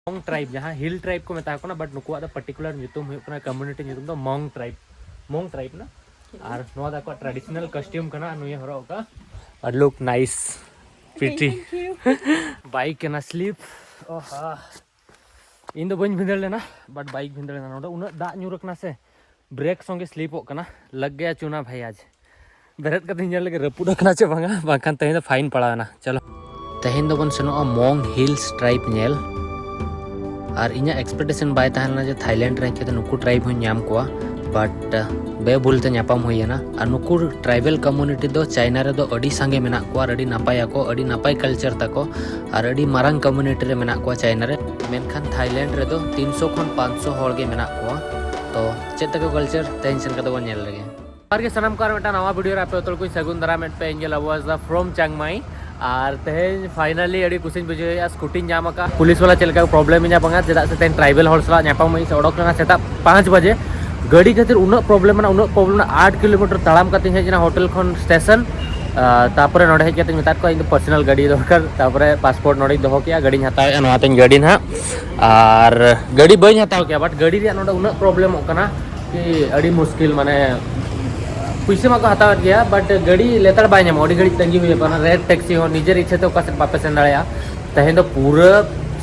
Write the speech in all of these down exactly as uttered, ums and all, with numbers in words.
Moong tribe, ᱡᱟᱦᱟᱸ ᱦᱤᱞ tribe ᱠᱚ ᱢᱮᱛᱟ ᱠᱚ ᱠᱟᱱᱟ, but ᱱᱩᱠᱩᱣᱟᱜ ᱫᱚ ᱯᱟᱨᱴᱤᱠᱩᱞᱟᱨ ᱧᱩᱛᱩᱢ ᱦᱩᱭᱩᱜ ᱠᱟᱱᱟ, ᱠᱚᱢᱭᱩᱱᱤᱴᱤ ᱧᱩᱛᱩᱢ ᱫᱚ ᱢᱚᱝ ᱴᱨᱟᱭᱤᱵᱽ, ᱢᱚᱝ ᱴᱨᱟᱭᱤᱵᱽ ᱠᱟᱱᱟ᱾ ᱟᱨ ᱱᱚᱣᱟ ᱫᱚ ᱟᱠᱚᱣᱟᱜ ᱴᱨᱟᱰᱤᱥᱚᱱᱟᱞ ᱠᱚᱥᱴᱤᱭᱩᱢ ᱠᱟᱱᱟ, ᱱᱩᱭᱮ ᱦᱚᱨᱚᱜ ᱟᱠᱟᱫ᱾ But look nice, pretty. Thank you. Bike ᱠᱟᱱᱟ, ᱥᱞᱤᱯ᱾ ᱚᱦᱟ, ᱤᱧ ᱫᱚ ᱵᱟᱹᱧ ᱵᱷᱤᱸᱫᱟᱹᱲ ᱞᱮᱱᱟ, but ᱵᱟᱭᱤᱠ ᱵᱷᱤᱸᱫᱟᱹᱲ ᱞᱮᱱᱟ᱾ ᱱᱚᱰᱮ ᱩᱱᱟᱹᱜ ᱫᱟᱜ ᱧᱩᱨ ᱟᱠᱟᱱᱟ ᱥᱮ, ᱵᱨᱮᱠ ᱥᱚᱸᱜᱮ ᱥᱞᱤᱯᱚᱜ ᱠᱟᱱᱟ᱾ ᱞᱟᱜ ᱜᱟᱭᱟ ᱪᱩᱱᱟ ᱵᱷᱟᱭ ᱟᱡᱽ᱾ ᱵᱮᱨᱮᱫ ᱠᱟᱛᱮᱧ ᱧᱮᱞ ᱞᱮᱜᱮ ᱨᱟᱹᱯᱩᱫ ᱟᱠᱟᱱᱟ ᱪᱮ ᱵᱟᱝᱟ, ᱵᱟᱝᱠᱷᱟᱱ ᱛᱮᱦᱮᱧ ᱫᱚ ᱯᱷᱟᱭᱤᱱ ᱯᱟᱲᱟᱣ ᱮᱱᱟ᱾ ᱪᱚᱞᱚ, ᱛᱮᱦᱮᱧ ᱫᱚᱵᱚᱱ ᱥᱮᱱᱚᱜᱼᱟ ᱢᱚᱝ ᱦᱤᱞᱥ ᱴᱨᱟᱭᱤᱵᱽ ᱧᱮᱞ᱾ ᱟᱨ ᱤᱧᱟᱹᱜ ᱮᱠᱥᱯᱮᱠᱴᱮᱥᱚᱱ ᱵᱟᱭ ᱛᱟᱦᱮᱸ ᱞᱮᱱᱟ ᱡᱮ ᱛᱷᱟᱭᱞᱮᱱᱰ ᱨᱮ ᱦᱮᱡ ᱠᱟᱛᱮ ᱱᱩᱠᱩ ᱴᱨᱟᱭᱤᱵᱽ ᱦᱚᱸᱧ ᱧᱟᱢ ᱠᱚᱣᱟ, but ᱵᱮᱵᱷᱩᱞ ᱛᱮ ᱧᱟᱯᱟᱢ ᱦᱩᱭ ᱮᱱᱟ᱾ ᱟᱨ ᱱᱩᱠᱩ ᱴᱨᱟᱭᱵᱮᱞ ᱠᱚᱢᱭᱩᱱᱤᱴᱤ ᱫᱚ ᱪᱟᱭᱱᱟ ᱨᱮᱫᱚ ᱟᱹᱰᱤ ᱥᱟᱸᱜᱮ ᱢᱮᱱᱟᱜ ᱠᱚᱣᱟ, ᱟᱨ ᱟᱹᱰᱤ ᱱᱟᱯᱟᱭ ᱟᱠᱚ, ᱟᱹᱰᱤ ᱱᱟᱯᱟᱭ ᱠᱟᱞᱪᱟᱨ ᱛᱟᱠᱚ, ᱟᱨ ᱟᱹᱰᱤ ᱢᱟᱨᱟᱝ ᱠᱚᱢᱭᱩᱱᱤᱴᱤ ᱨᱮ ᱢᱮᱱᱟᱜ ᱠᱚᱣᱟ ᱪᱟᱭᱱᱟ ᱨᱮ᱾ ᱢᱮᱱᱠᱷᱟᱱ ᱛᱷᱟᱭᱞᱮᱱᱰ ᱨᱮᱫᱚ ᱛᱤᱱᱥᱚ ᱠᱷᱚᱱ ᱯᱟᱸᱪᱥᱚ ᱦᱚᱲ ᱜᱮ ᱢᱮᱱᱟᱜ ᱠᱚᱣᱟ᱾ ᱛᱚ ᱪᱮᱫ ᱛᱟᱠᱚ ᱠᱟᱞᱪᱟᱨ, ᱛᱮᱦᱮᱧ ᱥᱮᱱ ᱠᱟᱛᱮ ᱵᱚᱱ ᱧᱮᱞ ᱞᱮᱜᱮ᱾ ᱡᱚᱦᱟᱨ ᱜᱮ ᱥᱟᱱᱟᱢ ᱠᱚ, ᱟᱨ ᱢᱤᱫᱴᱟᱝ ᱱᱟᱣᱟ ᱵᱷᱤᱰᱤᱭᱳ ᱨᱮ ᱟᱯᱮ ᱡᱚᱛᱚ ᱠᱚᱧ ᱥᱟᱹᱜᱩᱱ ᱫᱟᱨᱟᱢᱮᱫ ᱯᱮ᱾ ᱤᱧ ᱜᱮ ᱞᱟᱵᱩ ᱦᱟᱸᱥᱫᱟ from ᱪᱟᱝᱢᱟᱭ᱾ ᱟᱨ ᱛᱮᱦᱮᱧ ᱯᱷᱟᱭᱱᱟᱞᱤ ᱟᱹᱰᱤ ᱠᱩᱥᱤᱧ ᱵᱩᱡᱷᱟᱹᱣᱮᱫᱼᱟ, ᱥᱠᱩᱴᱤᱧ ᱧᱟᱢ ᱟᱠᱟᱫ᱾ ᱯᱩᱞᱤᱥ ᱵᱟᱞᱟ ᱪᱮᱫ ᱞᱮᱠᱟ ᱠᱚ ᱯᱨᱚᱵᱞᱮᱢ ᱤᱧᱟ ᱵᱟᱝᱟ, ᱪᱮᱫᱟᱜ ᱥᱮ ᱛᱮᱦᱮᱧ ᱴᱨᱟᱭᱵᱮᱞ ᱦᱚᱲ ᱥᱟᱞᱟᱜ ᱧᱟᱯᱟᱢ ᱤᱧ ᱥᱮ ᱚᱰᱚᱠ ᱞᱮᱱᱟ ᱥᱮᱛᱟᱜ ᱯᱟᱸᱪ ᱵᱟᱡᱮ᱾ ᱜᱟᱹᱰᱤ ᱠᱷᱟᱹᱛᱤᱨ ᱩᱱᱟᱹᱜ ᱯᱨᱚᱵᱞᱮᱢ ᱢᱮᱱᱟᱜᱼᱟ, ᱩᱱᱟᱹᱜ ᱯᱨᱚᱵᱞᱮᱢ ᱢᱮᱱᱟᱜᱼᱟ᱾ ᱟᱴ ᱠᱤᱞᱳᱢᱤᱴᱟᱨ ᱛᱟᱲᱟᱢ ᱠᱟᱛᱮᱧ ᱦᱮᱡ ᱮᱱᱟ ᱦᱳᱴᱮᱞ ᱠᱷᱚᱱ ᱥᱴᱮᱥᱚᱱ᱾ ᱟᱨ ᱛᱟᱯᱚᱨᱮ ᱱᱚᱰᱮ ᱦᱮᱡ ᱠᱟᱛᱮᱧ ᱢᱮᱛᱟᱫ ᱠᱚᱣᱟ ᱤᱧ ᱫᱚ ᱯᱟᱨᱥᱚᱱᱟᱞ ᱜᱟᱹᱰᱤ ᱫᱚᱨᱠᱟᱨ, ᱛᱟᱯᱚᱨᱮ ᱯᱟᱥᱯᱳᱨᱴ ᱱᱚᱰᱮᱧ ᱫᱚᱦᱚ ᱠᱮᱜᱼᱟ, ᱜᱟᱹᱰᱤᱧ ᱦᱟᱛᱟᱣᱮᱜᱼᱟ, ᱱᱚᱣᱟ ᱛᱤᱧ ᱜᱟᱹᱰᱤ ᱱᱟᱦᱟᱜ᱾ ᱟᱨ ᱜᱟᱹᱰᱤ ᱵᱟᱹᱧ ᱦᱟᱛᱟᱣ ᱠᱮᱭᱟ, but ᱜᱟᱹᱰᱤ ᱨᱮᱭᱟᱜ ᱱᱚᱰᱮ ᱩᱱᱟᱹᱜ ᱯᱨᱚᱵᱞᱮᱢᱚᱜ ᱠᱟᱱᱟ ᱠᱤ ᱟᱹᱰᱤ ᱢᱩᱥᱠᱤᱞ, ᱢᱟᱱᱮ ᱯᱩᱭᱥᱟᱹ ᱢᱟᱠᱚ ᱦᱟᱛᱟᱣᱮᱫ ᱜᱮᱭᱟ, but ᱜᱟᱹᱰᱤ ᱞᱮᱛᱟᱲ ᱵᱟᱭ ᱧᱟᱢᱚᱜᱼᱟ, ᱟᱹᱰᱤ ᱜᱷᱟᱹᱲᱤᱡ ᱛᱟᱺᱜᱤ ᱦᱩᱭᱩᱜ ᱠᱟᱱᱟ᱾ ᱨᱮᱰ ᱴᱮᱠᱥᱤ ᱦᱚᱸ ᱱᱤᱡᱮᱨ ᱤᱪᱪᱷᱟᱹ ᱛᱮ ᱚᱠᱟ ᱥᱮᱫ ᱵᱟᱯᱮ ᱥᱮᱱ ᱫᱟᱲᱮᱭᱟᱜᱼᱟ᱾ ᱛᱮᱦᱮᱧ ᱫᱚ ᱯᱩᱨᱟᱹ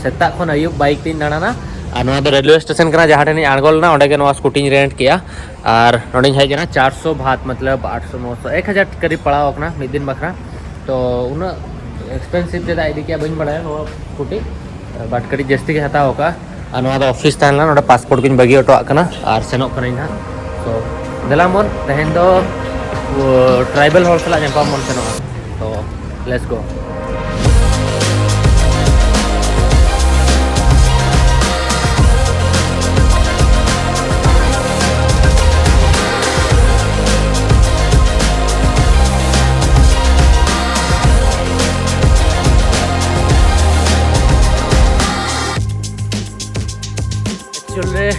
ᱥᱮᱛᱟᱜ ᱠᱷᱚᱱ ᱟᱹᱭᱩᱵ ᱵᱟᱭᱤᱠ ᱛᱤᱧ ᱫᱟᱬᱟᱱᱟ᱾ ᱟᱨ ᱱᱚᱣᱟ ᱫᱚ ᱨᱮᱞᱣᱮ ᱥᱴᱮᱥᱚᱱ ᱠᱟᱱᱟ, ᱡᱟᱦᱟᱸ ᱴᱷᱮᱱᱤᱧ ᱟᱬᱜᱚ ᱞᱮᱱᱟ, ᱚᱸᱰᱮ ᱜᱮ ᱱᱚᱣᱟ ᱥᱠᱩᱴᱤᱧ ᱨᱮᱱᱴ ᱠᱮᱜᱼᱟ᱾ ᱟᱨ ᱱᱚᱰᱮᱧ ᱦᱮᱡ ᱮᱱᱟ, ᱪᱟᱨᱥᱚ ᱵᱷᱟᱛ, ᱢᱚᱛᱞᱚᱵ ᱟᱴᱥᱚ ᱱᱚᱥᱚ ᱮᱠ ᱦᱟᱡᱟᱨ ᱠᱟᱹᱨᱤᱵ ᱯᱟᱲᱟᱣ ᱟᱠᱟᱱᱟ ᱢᱤᱫ ᱫᱤᱱ ᱵᱟᱠᱷᱨᱟ᱾ ᱛᱚ ᱩᱱᱟᱹᱜ ᱮᱠᱥᱯᱮᱱᱥᱤᱵᱷ ᱪᱮᱫᱟᱜ ᱤᱫᱤ ᱠᱮᱜᱼᱟ ᱵᱟᱹᱧ ᱵᱟᱲᱟᱭᱟ ᱱᱚᱣᱟ ᱥᱠᱩᱴᱤ, but ᱠᱟᱹᱴᱤᱡ ᱡᱟᱹᱥᱛᱤ ᱜᱮ ᱦᱟᱛᱟᱣ ᱟᱠᱟᱫᱼᱟ᱾ ᱟᱨ ᱱᱚᱣᱟ ᱫᱚ ᱚᱯᱷᱤᱥ ᱛᱟᱦᱮᱸ ᱞᱮᱱᱟ, ᱱᱚᱰᱮ ᱯᱟᱥᱯᱳᱨᱴ ᱠᱚᱧ ᱵᱟᱹᱜᱤ ᱦᱚᱴᱚᱣᱟᱜ ᱠᱟᱱᱟ ᱟᱨ ᱥᱮᱱᱚᱜ ᱠᱟᱹᱱᱟᱹᱧ ᱦᱟᱸᱜ᱾ ᱛᱚ ᱫᱮᱞᱟ ᱵᱚᱱ ᱛᱮᱦᱮᱧ ᱫᱚ ᱴᱨᱟᱭᱵᱮᱞ ᱦᱚᱲ ᱥᱟᱞᱟᱜ ᱧᱟᱯᱟᱢ ᱵᱚᱱ ᱥᱮᱱᱚᱜᱼᱟ᱾ ᱛᱚ let's go. Actually,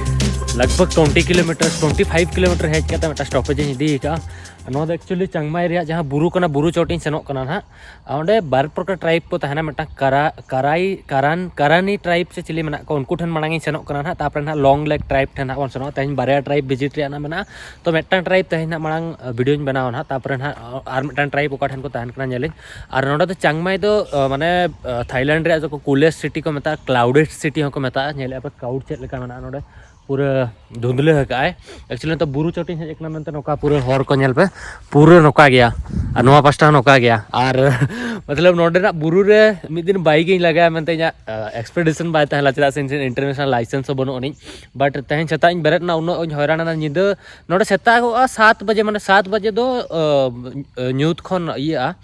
ᱞᱟᱜᱽ ᱵᱷᱟᱜᱽ twenty kilometre, twenty five kilometre ᱦᱮᱡ ᱠᱟᱛᱮ ᱢᱤᱫᱴᱟᱝ ᱥᱴᱚᱯᱮᱡᱽ ᱤᱧ ᱤᱫᱤ ᱟᱠᱟᱫᱼᱟ᱾ ᱟᱨ ᱱᱚᱣᱟ ᱫᱚ ᱮᱠᱪᱩᱭᱮᱞᱤ ᱪᱟᱝᱢᱟᱭ ᱨᱮᱭᱟᱜ ᱡᱟᱦᱟᱸ ᱵᱩᱨᱩ ᱠᱟᱱᱟ, ᱵᱩᱨᱩ ᱪᱚᱴᱤᱧ ᱥᱮᱱᱚᱜ ᱠᱟᱱᱟ ᱱᱟᱦᱟᱜ᱾ ᱟᱨ ᱚᱸᱰᱮ ᱵᱟᱨ ᱯᱨᱚᱠᱟᱨ ᱴᱨᱟᱭᱤᱵᱽ ᱠᱚ ᱛᱟᱦᱮᱱᱟ, ᱢᱤᱫᱴᱟᱝ ᱠᱟᱨᱟ ᱠᱟᱨᱟᱭ ᱠᱟᱨᱟᱱ ᱠᱟᱨᱟᱱᱤ ᱴᱨᱟᱭᱤᱵᱽ ᱥᱮ ᱪᱤᱞᱤ ᱢᱮᱱᱟᱜ ᱠᱚᱣᱟ, ᱩᱱᱠᱩ ᱴᱷᱮᱱ ᱢᱟᱲᱟᱝ ᱤᱧ ᱥᱮᱱᱚᱜ ᱠᱟᱱᱟ ᱱᱟᱦᱟᱜ᱾ ᱛᱟᱨᱯᱚᱨᱮ ᱱᱟᱦᱟᱜ ᱞᱚᱝ ᱞᱮᱜᱽ ᱴᱨᱟᱭᱤᱵᱽ ᱴᱷᱮᱱ ᱱᱟᱦᱟᱜ ᱵᱚᱱ ᱥᱮᱱᱚᱜᱼᱟ᱾ ᱛᱮᱦᱮᱧ ᱵᱟᱨᱭᱟ ᱴᱨᱟᱭᱤᱵᱽ ᱵᱷᱤᱡᱤᱴ ᱨᱮᱭᱟᱜ ᱱᱟᱜ ᱢᱮᱱᱟᱜᱼᱟ, ᱛᱚ ᱢᱤᱫᱴᱟᱝ ᱴᱨᱟᱭᱤᱵᱽ ᱛᱮᱦᱮᱧ ᱱᱟᱜ ᱢᱟᱲᱟᱝ ᱵᱷᱤᱰᱤᱭᱳᱧ ᱵᱮᱱᱟᱣᱟ ᱱᱟᱦᱟᱜ᱾ ᱛᱟᱨᱯᱚᱨᱮ ᱱᱟᱦᱟᱜ ᱟᱨ ᱢᱤᱫᱴᱟᱝ ᱴᱨᱟᱭᱤᱵᱽ ᱚᱠᱟ ᱴᱷᱮᱱ ᱠᱚ ᱛᱟᱦᱮᱱ ᱠᱟᱱᱟ ᱧᱮᱞᱤᱧ᱾ ᱟᱨ ᱱᱚᱸᱰᱮ ᱫᱚ ᱪᱟᱝᱢᱟᱭ ᱫᱚ ᱢᱟᱱᱮ ᱛᱷᱟᱭᱞᱮᱱᱰ ᱨᱮᱭᱟᱜ ᱡᱚᱠᱚ ᱠᱩᱞᱮᱥᱴ ᱥᱤᱴᱤ ᱠᱚ ᱢᱮᱛᱟᱜᱼᱟ, ᱠᱞᱟᱣᱰᱮᱰ ᱥᱤᱴᱤ ᱦᱚᱸᱠᱚ ᱢᱮᱛᱟᱜᱼᱟ᱾ ᱧᱮᱞᱮᱫᱼᱟ ᱯᱮ ᱠᱞᱟᱣᱩᱰ ᱪᱮᱫ ᱞᱮᱠᱟ ᱢᱮᱱᱟᱜᱼᱟ ᱱᱚᱸᱰᱮ, ᱯᱩᱨᱟᱹ ᱫᱷᱩᱸᱫᱽᱞᱟᱹ ᱟᱠᱟᱫᱼᱟᱭ᱾ ᱮᱠᱪᱩᱭᱮᱞᱤ ᱱᱤᱛᱚᱜ ᱵᱩᱨᱩ ᱪᱚᱴᱤᱧ ᱦᱮᱡ ᱟᱠᱟᱱᱟ ᱢᱮᱱᱛᱮ ᱱᱚᱝᱠᱟ ᱯᱩᱨᱟᱹ ᱦᱚᱨ ᱠᱚ ᱧᱮᱞ ᱯᱮ, ᱯᱩᱨᱟᱹ ᱱᱚᱝᱠᱟ ᱜᱮᱭᱟ᱾ ᱟᱨ ᱱᱚᱣᱟ ᱯᱟᱥᱴᱟ ᱦᱚᱸ ᱱᱚᱝᱠᱟ ᱜᱮᱭᱟ᱾ ᱟᱨ ᱢᱚᱛᱞᱚᱵ ᱱᱚᱸᱰᱮᱱᱟᱜ ᱵᱩᱨᱩ ᱨᱮ ᱢᱤᱫ ᱫᱤᱱ ᱵᱟᱭᱤᱠ ᱤᱧ ᱞᱟᱜᱟᱭᱟ ᱢᱮᱱᱛᱮ ᱤᱧᱟᱹᱜ ᱮᱠᱥᱯᱮᱰᱤᱥᱚᱱ ᱵᱟᱭ ᱛᱟᱦᱮᱸ ᱞᱮᱱᱟ, ᱪᱮᱫᱟᱜ ᱥᱮ ᱤᱧ ᱴᱷᱮᱱ ᱤᱱᱴᱟᱨᱱᱮᱥᱱᱟᱞ ᱞᱟᱭᱥᱮᱱᱥ ᱦᱚᱸ ᱵᱟᱹᱱᱩᱜ ᱟᱹᱱᱤᱡ᱾ ᱵᱟᱴ ᱛᱮᱦᱮᱧ ᱥᱮᱛᱟᱜ ᱤᱧ ᱵᱮᱨᱮᱫ ᱮᱱᱟ, ᱩᱱᱟᱹᱜ ᱤᱧ ᱦᱚᱭᱨᱟᱱ ᱮᱱᱟ᱾ ᱧᱤᱫᱟᱹ ᱱᱚᱸᱰᱮ ᱥᱮᱛᱟᱜᱚᱜᱼᱟ ᱥᱟᱛ ᱵᱟᱡᱮ, ᱢᱟᱱᱮ ᱥᱟᱛ ᱵᱟᱡᱮ ᱫᱚ ᱧᱩᱛ ᱠᱷᱚᱱ ᱤᱭᱟᱹᱜᱼᱟ,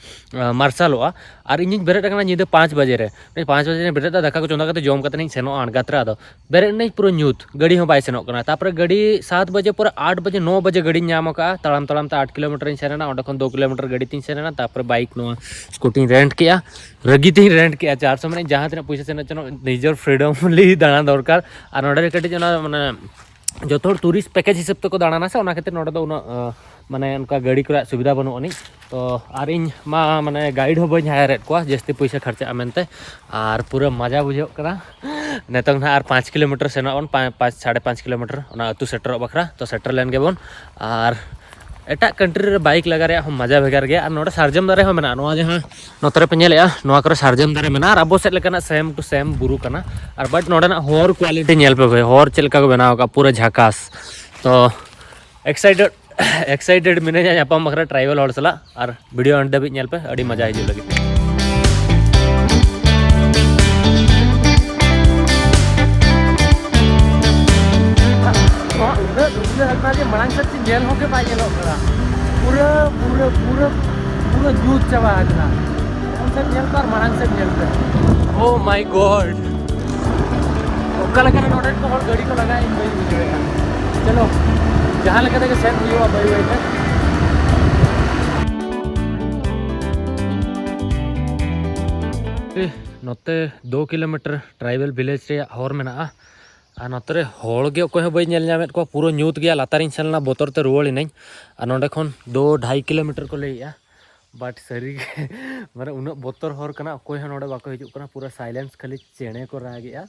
ᱢᱟᱨᱥᱟᱞᱚᱜᱼᱟ᱾ ᱟᱨ ᱤᱧᱤᱧ ᱵᱮᱨᱮᱫ ᱟᱠᱟᱱᱟ ᱧᱤᱫᱟᱹ ᱯᱟᱸᱪ ᱵᱟᱡᱮ ᱨᱮ᱾ ᱯᱟᱸᱪ ᱵᱟᱡᱮ ᱨᱮ ᱵᱮᱨᱮᱫ ᱫᱟ, ᱫᱟᱠᱟ ᱠᱚ ᱪᱚᱸᱫᱟ ᱠᱟᱛᱮ ᱡᱚᱢ ᱠᱟᱛᱮ ᱤᱧ ᱥᱮᱱᱚᱜᱼᱟ ᱟᱬᱜᱟᱛ ᱨᱮ᱾ ᱟᱫᱚ ᱵᱮᱨᱮᱫ ᱮᱱᱟᱹᱧ ᱯᱩᱨᱟᱹ ᱧᱩᱛ, ᱜᱟᱹᱰᱤ ᱦᱚᱸ ᱵᱟᱭ ᱥᱮᱱᱚᱜ ᱠᱟᱱᱟ᱾ ᱛᱟᱨᱯᱚᱨᱮ ᱜᱟᱹᱰᱤ ᱥᱟᱛ ᱵᱟᱡᱮ ᱯᱚᱨᱮ ᱟᱴ ᱵᱟᱡᱮ, ᱱᱚ ᱵᱟᱡᱮ ᱜᱟᱹᱰᱤᱧ ᱧᱟᱢ ᱟᱠᱟᱫᱼᱟ᱾ ᱛᱟᱲᱟᱢ ᱛᱟᱲᱟᱢ ᱛᱮ ᱟᱴ ᱠᱤᱞᱳᱢᱤᱴᱟᱨ ᱤᱧ ᱥᱮᱱ ᱮᱱᱟ, ᱚᱸᱰᱮ ᱠᱷᱚᱱ ᱫᱩ ᱠᱤᱞᱳᱢᱤᱴᱟᱨ ᱜᱟᱹᱰᱤ ᱛᱤᱧ ᱥᱮᱱ ᱮᱱᱟ᱾ ᱛᱟᱨᱯᱚᱨᱮ ᱵᱟᱭᱤᱠ ᱱᱚᱣᱟ ᱥᱠᱩᱴᱤᱧ ᱨᱮᱱᱴ ᱠᱮᱜᱼᱟ, ᱨᱟᱹᱜᱤ ᱛᱤᱧ ᱨᱮᱱᱴ ᱠᱮᱜᱼᱟ᱾ ᱪᱟᱨᱥᱚ ᱢᱟᱱᱮ ᱡᱟᱦᱟᱸ ᱛᱤᱱᱟᱹᱜ ᱯᱚᱭᱥᱟ ᱥᱮᱱᱚᱜ ᱪᱚᱱᱚᱜ, ᱱᱤᱡᱮᱨ ᱯᱷᱨᱤᱰᱚᱢ ᱞᱤ ᱫᱟᱬᱟ ᱫᱚᱨᱠᱟᱨ᱾ ᱟᱨ ᱱᱚᱸᱰᱮ ᱨᱮ ᱠᱟᱹᱴᱤᱡ ᱚᱱᱟ ᱢᱟᱱᱮ ᱡᱚᱛᱚ ᱦᱚᱲ ᱴᱩᱨᱤᱥᱴ ᱯᱮᱠᱮᱡᱽ ᱦᱤᱥᱟᱹᱵ ᱛᱮᱠᱚ ᱫᱟᱬᱟᱱᱟ ᱥᱮ, ᱚᱱᱟ ᱠᱷᱟᱹᱛᱤᱨ ᱱᱚᱸᱰᱮ ᱫᱚ ᱩᱱᱟᱹᱜ ᱢᱟᱱᱮ ᱚᱱᱠᱟ ᱜᱟᱹᱰᱤ ᱠᱚᱨᱮᱱᱟᱜ ᱥᱩᱵᱤᱫᱷᱟ ᱵᱟᱹᱱᱩᱜ ᱟᱹᱱᱤᱡ᱾ ᱛᱚ ᱟᱨ ᱤᱧ ᱢᱟ ᱢᱟᱱᱮ ᱜᱟᱭᱤᱰ ᱦᱚᱸ ᱵᱟᱹᱧ ᱦᱟᱭᱟᱨᱮᱫ ᱠᱚᱣᱟ, ᱡᱟᱹᱥᱛᱤ ᱯᱚᱭᱥᱟ ᱠᱷᱚᱨᱪᱟᱜᱼᱟ ᱢᱮᱱᱛᱮ᱾ ᱟᱨ ᱯᱩᱨᱟᱹ ᱢᱟᱡᱟ ᱵᱩᱡᱷᱟᱹᱜ ᱠᱟᱱᱟ᱾ ᱱᱤᱛᱚᱝ ᱱᱟᱦᱟᱜ ᱟᱨ ᱯᱟᱸᱪ ᱠᱤᱞᱳᱢᱤᱴᱟᱨ ᱥᱮᱱᱚᱜ ᱟᱵᱚᱱ, ᱯᱟᱸᱪ, ᱯᱟᱸᱪ, ᱥᱟᱲᱮ ᱯᱟᱸᱪ ᱠᱤᱞᱳᱢᱤᱴᱟᱨ ᱚᱱᱟ ᱟᱹᱛᱩ ᱥᱮᱴᱮᱨᱚᱜ ᱵᱟᱠᱷᱨᱟ᱾ ᱛᱚ ᱥᱮᱴᱮᱨ ᱞᱮᱱ ᱜᱮᱵᱚᱱ᱾ ᱟᱨ ᱮᱴᱟᱜ ᱠᱟᱱᱴᱨᱤ ᱨᱮ ᱵᱟᱭᱤᱠ ᱞᱟᱜᱟ ᱨᱮᱭᱟᱜ ᱦᱚᱸ ᱢᱟᱡᱟ ᱵᱷᱮᱜᱟᱨ ᱜᱮᱭᱟ᱾ ᱟᱨ ᱱᱚᱰᱮ ᱥᱟᱨᱡᱚᱢ ᱫᱟᱨᱮ ᱦᱚᱸ ᱢᱮᱱᱟᱜᱼᱟ, ᱱᱚᱣᱟ ᱡᱟᱦᱟᱸ ᱱᱚᱛᱮ ᱨᱮᱯᱮ ᱧᱮᱞᱮᱫᱼᱟ, ᱱᱚᱣᱟ ᱠᱚᱨᱮ ᱥᱟᱨᱡᱚᱢ ᱫᱟᱨᱮ ᱢᱮᱱᱟᱜᱼᱟ᱾ ᱟᱨ ᱟᱵᱚ ᱥᱮᱫ ᱞᱮᱠᱟᱱᱟᱜ ᱥᱮᱢ ᱴᱩ ᱥᱮᱢ ᱵᱩᱨᱩ ᱠᱟᱱᱟ᱾ ᱟᱨ ᱵᱟᱴ ᱱᱚᱰᱮᱱᱟᱜ ᱦᱚᱨ ᱠᱳᱣᱟᱞᱤᱴᱤ ᱧᱮᱞ ᱯᱮ ᱵᱷᱟᱹᱭ, ᱦᱚᱨ ᱪᱮᱫ ᱞᱮᱠᱟ ᱠᱚ ᱵᱮᱱᱟᱣ ᱟᱠᱟᱫᱼᱟ, ᱯᱩᱨᱟᱹ ᱡᱷᱟᱠᱟᱥ᱾ ᱛᱚ ᱮᱠᱥᱟᱭᱴᱮᱰ ᱮᱠᱥᱟᱭᱴᱮᱰ ᱢᱤᱱᱟᱹᱧᱟ ᱧᱟᱯᱟᱢ ᱵᱟᱠᱷᱨᱟ ᱴᱨᱟᱭᱵᱮᱞ ᱦᱚᱲ ᱥᱟᱞᱟᱜ᱾ ᱟᱨ ᱵᱷᱤᱰᱤᱭᱳ ᱮᱱᱰ ᱫᱷᱟᱹᱵᱤᱡ ᱧᱮᱞ ᱯᱮ, ᱟᱹᱰᱤ ᱢᱟᱡᱟ ᱦᱤᱡᱩᱜ ᱞᱟᱹᱜᱤᱫ᱾ ᱩᱱᱟᱹᱜ ᱫᱷᱩᱸᱫᱽᱞᱟᱹ ᱟᱠᱟᱱᱟ ᱡᱮ ᱢᱟᱲᱟᱝ ᱥᱮᱫ ᱧᱮᱞ ᱦᱚᱸ ᱜᱮ ᱵᱟᱭ ᱧᱮᱞᱚᱜ ᱠᱟᱱᱟ᱾ ᱯᱩᱨᱟᱹ ᱯᱩᱨᱟᱹ ᱯᱩᱨᱟᱹ ᱯᱩᱨᱟᱹ ᱧᱩᱛ ᱪᱟᱵᱟ ᱟᱠᱟᱱᱟ᱾ ᱛᱟᱭᱚᱢ ᱥᱮᱫ ᱧᱮᱞ ᱯᱮ ᱟᱨ ᱢᱟᱲᱟᱝ ᱥᱮᱫ ᱧᱮᱞ ᱯᱮ᱾ Oh my God! ᱚᱠᱟ ᱞᱮᱠᱟᱨᱮ ᱱᱚᱰᱮ ᱠᱚ ᱦᱚᱲ ᱜᱟᱹᱰᱤ ᱠᱚ ᱞᱟᱜᱟᱭᱟ, ᱤᱧ ᱵᱟᱹᱧ ᱵᱩᱡᱷᱟᱹᱣᱮᱫᱼᱟ᱾ ᱪᱚᱞᱚ, ᱡᱟᱦᱟᱸ ᱞᱮᱠᱟ ᱛᱮᱜᱮ ᱥᱮᱱ ᱦᱩᱭᱩᱜᱼᱟ ᱵᱟᱹᱭ ᱵᱟᱹᱭ ᱛᱮ᱾ ᱱᱚᱛᱮ ᱫᱩ ᱠᱤᱞᱳᱢᱤᱴᱟᱨ ᱴᱨᱟᱭᱵᱮᱞ ᱵᱷᱤᱞᱮᱡᱽ ᱨᱮᱭᱟᱜ ᱦᱚᱨ ᱢᱮᱱᱟᱜᱼᱟ᱾ ᱟᱨ ᱱᱚᱛᱮ ᱨᱮ ᱦᱚᱲ ᱜᱮ ᱚᱠᱚᱭ ᱦᱚᱸ ᱵᱟᱹᱧ ᱧᱮᱞ ᱧᱟᱢᱮᱫ ᱠᱚᱣᱟ, ᱯᱩᱨᱟᱹ ᱧᱩᱛ ᱜᱮᱭᱟ᱾ ᱞᱟᱛᱟᱨᱤᱧ ᱥᱮᱱ ᱞᱮᱱᱟ, ᱵᱚᱛᱚᱨ ᱛᱮ ᱨᱩᱣᱟᱹᱲ ᱤᱱᱟᱹᱧ᱾ ᱟᱨ ᱱᱚᱸᱰᱮ ᱠᱷᱚᱱ ᱫᱩ ᱰᱷᱟᱭ ᱠᱤᱞᱳᱢᱤᱴᱟᱨ ᱠᱚ ᱞᱟᱹᱭᱮᱜᱼᱟ, but ᱥᱟᱹᱨᱤ ᱜᱮ ᱢᱟᱱᱮ ᱩᱱᱟᱹᱜ ᱵᱚᱛᱚᱨ ᱦᱚᱨ ᱠᱟᱱᱟ, ᱚᱠᱚᱭ ᱦᱚᱸ ᱱᱚᱸᱰᱮ ᱵᱟᱠᱚ ᱦᱤᱡᱩᱜ ᱠᱟᱱᱟ, ᱯᱩᱨᱟᱹ silence, ᱠᱷᱟᱹᱞᱤ ᱪᱮᱬᱮ ᱠᱚ ᱨᱟᱜᱮᱜᱼᱟ᱾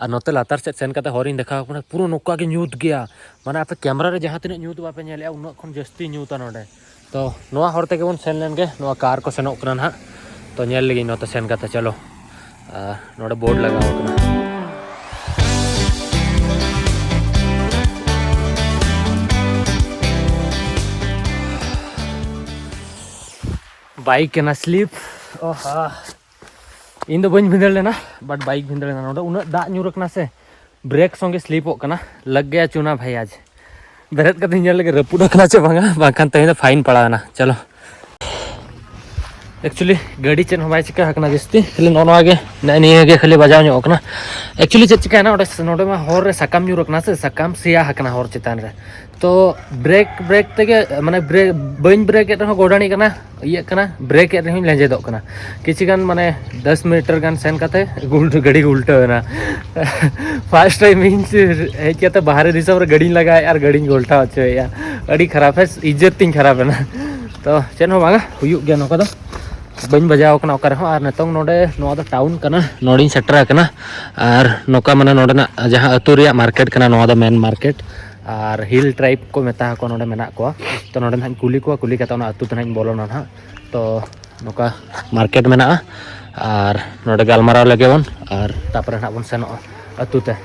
ᱟᱨ ᱱᱚᱛᱮ ᱞᱟᱛᱟᱨ ᱥᱮᱫ ᱥᱮᱱ ᱠᱟᱛᱮ ᱦᱚᱨᱤᱧ ᱫᱮᱠᱷᱟᱣ ᱠᱟᱱᱟ, ᱯᱩᱨᱟᱹ ᱱᱚᱝᱠᱟ ᱜᱮ ᱧᱩᱛ ᱜᱮᱭᱟ᱾ ᱢᱟᱱᱮ ᱟᱯᱮ ᱠᱮᱢᱨᱟ ᱨᱮ ᱡᱟᱦᱟᱸ ᱛᱤᱱᱟᱹᱜ ᱧᱩᱛ ᱵᱟᱯᱮ ᱧᱮᱞᱮᱜᱼᱟ, ᱩᱱᱟᱹᱜ ᱠᱷᱚᱱ ᱡᱟᱹᱥᱛᱤ ᱧᱩᱛᱟ ᱱᱚᱸᱰᱮ᱾ ᱛᱚ ᱱᱚᱣᱟ ᱦᱚᱨ ᱛᱮᱜᱮ ᱵᱚᱱ ᱥᱮᱱ ᱞᱮᱱ ᱜᱮ, ᱱᱚᱣᱟ ᱠᱟᱨ ᱠᱚ ᱥᱮᱱᱚᱜ ᱠᱟᱱᱟ ᱱᱟᱦᱟᱜ᱾ ᱛᱚ ᱧᱮᱞ ᱞᱮᱜᱤᱧ ᱱᱚᱛᱮ ᱥᱮᱱ ᱠᱟᱛᱮ, ᱪᱚᱞᱚ᱾ ᱟᱨ ᱱᱚᱰᱮ ᱵᱳᱨᱰ ᱞᱟᱜᱟᱣ ᱠᱟᱱᱟ᱾ ᱵᱟᱭᱤᱠ ᱠᱟᱱᱟ ᱥᱞᱤᱯ᱾ ᱚᱦᱟ, ᱤᱧ ᱫᱚ ᱵᱟᱹᱧ ᱵᱷᱤᱸᱫᱟᱹᱲ ᱞᱮᱱᱟ, but ᱵᱟᱭᱤᱠ ᱵᱷᱤᱸᱫᱟᱹᱲ ᱞᱮᱱᱟ᱾ ᱱᱚᱰᱮ ᱩᱱᱟᱹᱜ ᱫᱟᱜ ᱧᱩᱨ ᱟᱠᱟᱱᱟ ᱥᱮ, ᱵᱨᱮᱠ ᱥᱚᱸᱜᱮ ᱥᱞᱤᱯᱚᱜ ᱠᱟᱱᱟ᱾ ᱞᱟᱜ ᱜᱟᱭᱟ ᱪᱩᱱᱟ ᱵᱷᱟᱭ ᱟᱡ᱾ ᱵᱮᱨᱮᱫ ᱠᱟᱛᱮᱧ ᱧᱮᱞ ᱞᱮᱜᱮ ᱨᱟᱹᱯᱩᱫ ᱟᱠᱟᱱᱟ ᱪᱮ ᱵᱟᱝᱟ, ᱵᱟᱝᱠᱷᱟᱱ ᱛᱮᱦᱮᱧ ᱫᱚ ᱯᱷᱟᱭᱤᱱ ᱯᱟᱲᱟᱣ ᱮᱱᱟ᱾ ᱪᱚᱞᱚ᱾ ᱮᱠᱪᱩᱭᱮᱞᱤ ᱜᱟᱹᱰᱤ ᱪᱮᱫ ᱦᱚᱸ ᱵᱟᱭ ᱪᱤᱠᱟ ᱟᱠᱟᱱᱟ ᱡᱟᱹᱥᱛᱤ, ᱠᱷᱟᱹᱞᱤ ᱱᱚᱜᱼᱚ ᱱᱚᱣᱟ ᱜᱮ, ᱱᱮᱜᱼᱮ ᱱᱤᱭᱟᱹ ᱜᱮ ᱠᱷᱟᱹᱞᱤ ᱵᱟᱡᱟᱣ ᱧᱚᱜ ᱟᱠᱟᱱᱟ᱾ ᱮᱠᱪᱩᱭᱮᱞᱤ ᱪᱮᱫ ᱪᱤᱠᱟᱭᱱᱟ, ᱚᱸᱰᱮ, ᱱᱚᱰᱮ ᱢᱟ ᱦᱚᱨ ᱨᱮ ᱥᱟᱠᱟᱢ ᱧᱩᱨ ᱟᱠᱟᱱᱟ ᱥᱮ, ᱥᱟᱠᱟᱢ ᱥᱮᱭᱟ ᱟᱠᱟᱱᱟ ᱦᱚᱨ ᱪᱮᱛᱟᱱ ᱨᱮ᱾ ᱛᱚ ᱵᱨᱮᱠ, ᱵᱨᱮᱠ ᱛᱮᱜᱮ, ᱢᱟᱱᱮ ᱵᱨᱮᱠ, ᱵᱟᱹᱧ ᱵᱨᱮᱠ ᱮᱫ ᱨᱮᱦᱚᱸ ᱜᱚᱰᱟᱱᱤ ᱠᱟᱱᱟ, ᱤᱭᱟᱹᱜ ᱠᱟᱱᱟ, ᱵᱨᱮᱠ ᱮᱫ ᱨᱮᱦᱚᱸᱧ ᱞᱮᱸᱡᱮᱫᱚᱜ ᱠᱟᱱᱟ᱾ ᱠᱤᱪᱷᱩ ᱜᱟᱱ, ᱢᱟᱱᱮ ᱫᱚᱥ ᱢᱤᱴᱟᱨ ᱜᱟᱱ ᱥᱮᱱ ᱠᱟᱛᱮ ᱜᱩᱞ-, ᱜᱟᱹᱰᱤ ᱜᱮ ᱩᱞᱴᱟᱹᱣ ᱮᱱᱟ᱾ ᱯᱷᱟᱥᱴ ᱴᱟᱭᱤᱢ ᱤᱧ ᱦᱮᱡ ᱠᱟᱛᱮ ᱵᱟᱦᱨᱮ ᱫᱤᱥᱚᱢ ᱨᱮ ᱜᱟᱹᱰᱤᱧ ᱞᱟᱜᱟᱭᱮᱫ ᱟᱨ ᱜᱟᱹᱰᱤᱧ ᱜᱷᱚᱞᱴᱟᱣ ᱦᱚᱪᱚᱭᱮᱫᱼᱟ᱾ ᱟᱹᱰᱤ ᱠᱷᱟᱨᱟᱯ, ᱤᱡᱽᱡᱚᱛ ᱛᱤᱧ ᱠᱷᱟᱨᱟᱯ ᱮᱱᱟ᱾ ᱛᱚ ᱪᱮᱫ ᱦᱚᱸ ᱵᱟᱝᱟ, ᱦᱩᱭᱩᱜ ᱜᱮᱭᱟ ᱱᱚᱝᱠᱟ ᱫᱚ᱾ ᱵᱟᱹᱧ ᱵᱟᱡᱟᱣ ᱠᱟᱱᱟ ᱚᱠᱟ ᱨᱮᱦᱚᱸ᱾ ᱟᱨ ᱱᱤᱛᱚᱝ ᱱᱚᱰᱮ, ᱱᱚᱣᱟ ᱫᱚ ᱴᱟᱣᱩᱱ ᱠᱟᱱᱟ, ᱱᱚᱰᱮᱧ ᱥᱮᱴᱮᱨ ᱟᱠᱟᱱᱟ᱾ ᱟᱨ ᱱᱚᱝᱠᱟ, ᱢᱟᱱᱮ ᱱᱚᱰᱮᱱᱟᱜ ᱡᱟᱦᱟᱸ ᱟᱹᱛᱩ ᱨᱮᱭᱟᱜ ᱢᱟᱨᱠᱮᱴ ᱠᱟᱱᱟ, ᱱᱚᱣᱟ ᱫᱚ ᱢᱮᱱ ᱢᱟᱨᱠᱮᱴ᱾ ᱟᱨ ᱦᱤᱞ ᱴᱨᱟᱭᱤᱵᱽ ᱠᱚ ᱢᱮᱛᱟ ᱠᱚᱣᱟ ᱱᱚᱰᱮ ᱢᱮᱱᱟᱜ ᱠᱚᱣᱟ᱾ ᱛᱚ ᱱᱚᱰᱮ ᱱᱟᱦᱟᱜ ᱤᱧ ᱠᱩᱞᱤ ᱠᱚᱣᱟ, ᱠᱩᱞᱤ ᱠᱟᱛᱮ ᱚᱱᱟ ᱟᱹᱛᱩ ᱛᱮ ᱱᱟᱦᱟᱜ ᱤᱧ ᱵᱚᱞᱚᱱᱟ ᱱᱟᱦᱟᱜ᱾ ᱛᱚ ᱱᱚᱝᱠᱟ ᱢᱟᱨᱠᱮᱴ ᱢᱮᱱᱟᱜᱼᱟ, ᱟᱨ ᱱᱚᱰᱮ ᱜᱟᱞᱢᱟᱨᱟᱣ ᱞᱮᱜᱮ ᱵᱚᱱ, ᱟᱨ ᱛᱟᱨᱯᱚᱨᱮ ᱱᱟᱦᱟᱜ ᱵᱚᱱ ᱥᱮᱱᱚᱜᱼᱟ ᱟᱹᱛᱩ ᱛᱮ᱾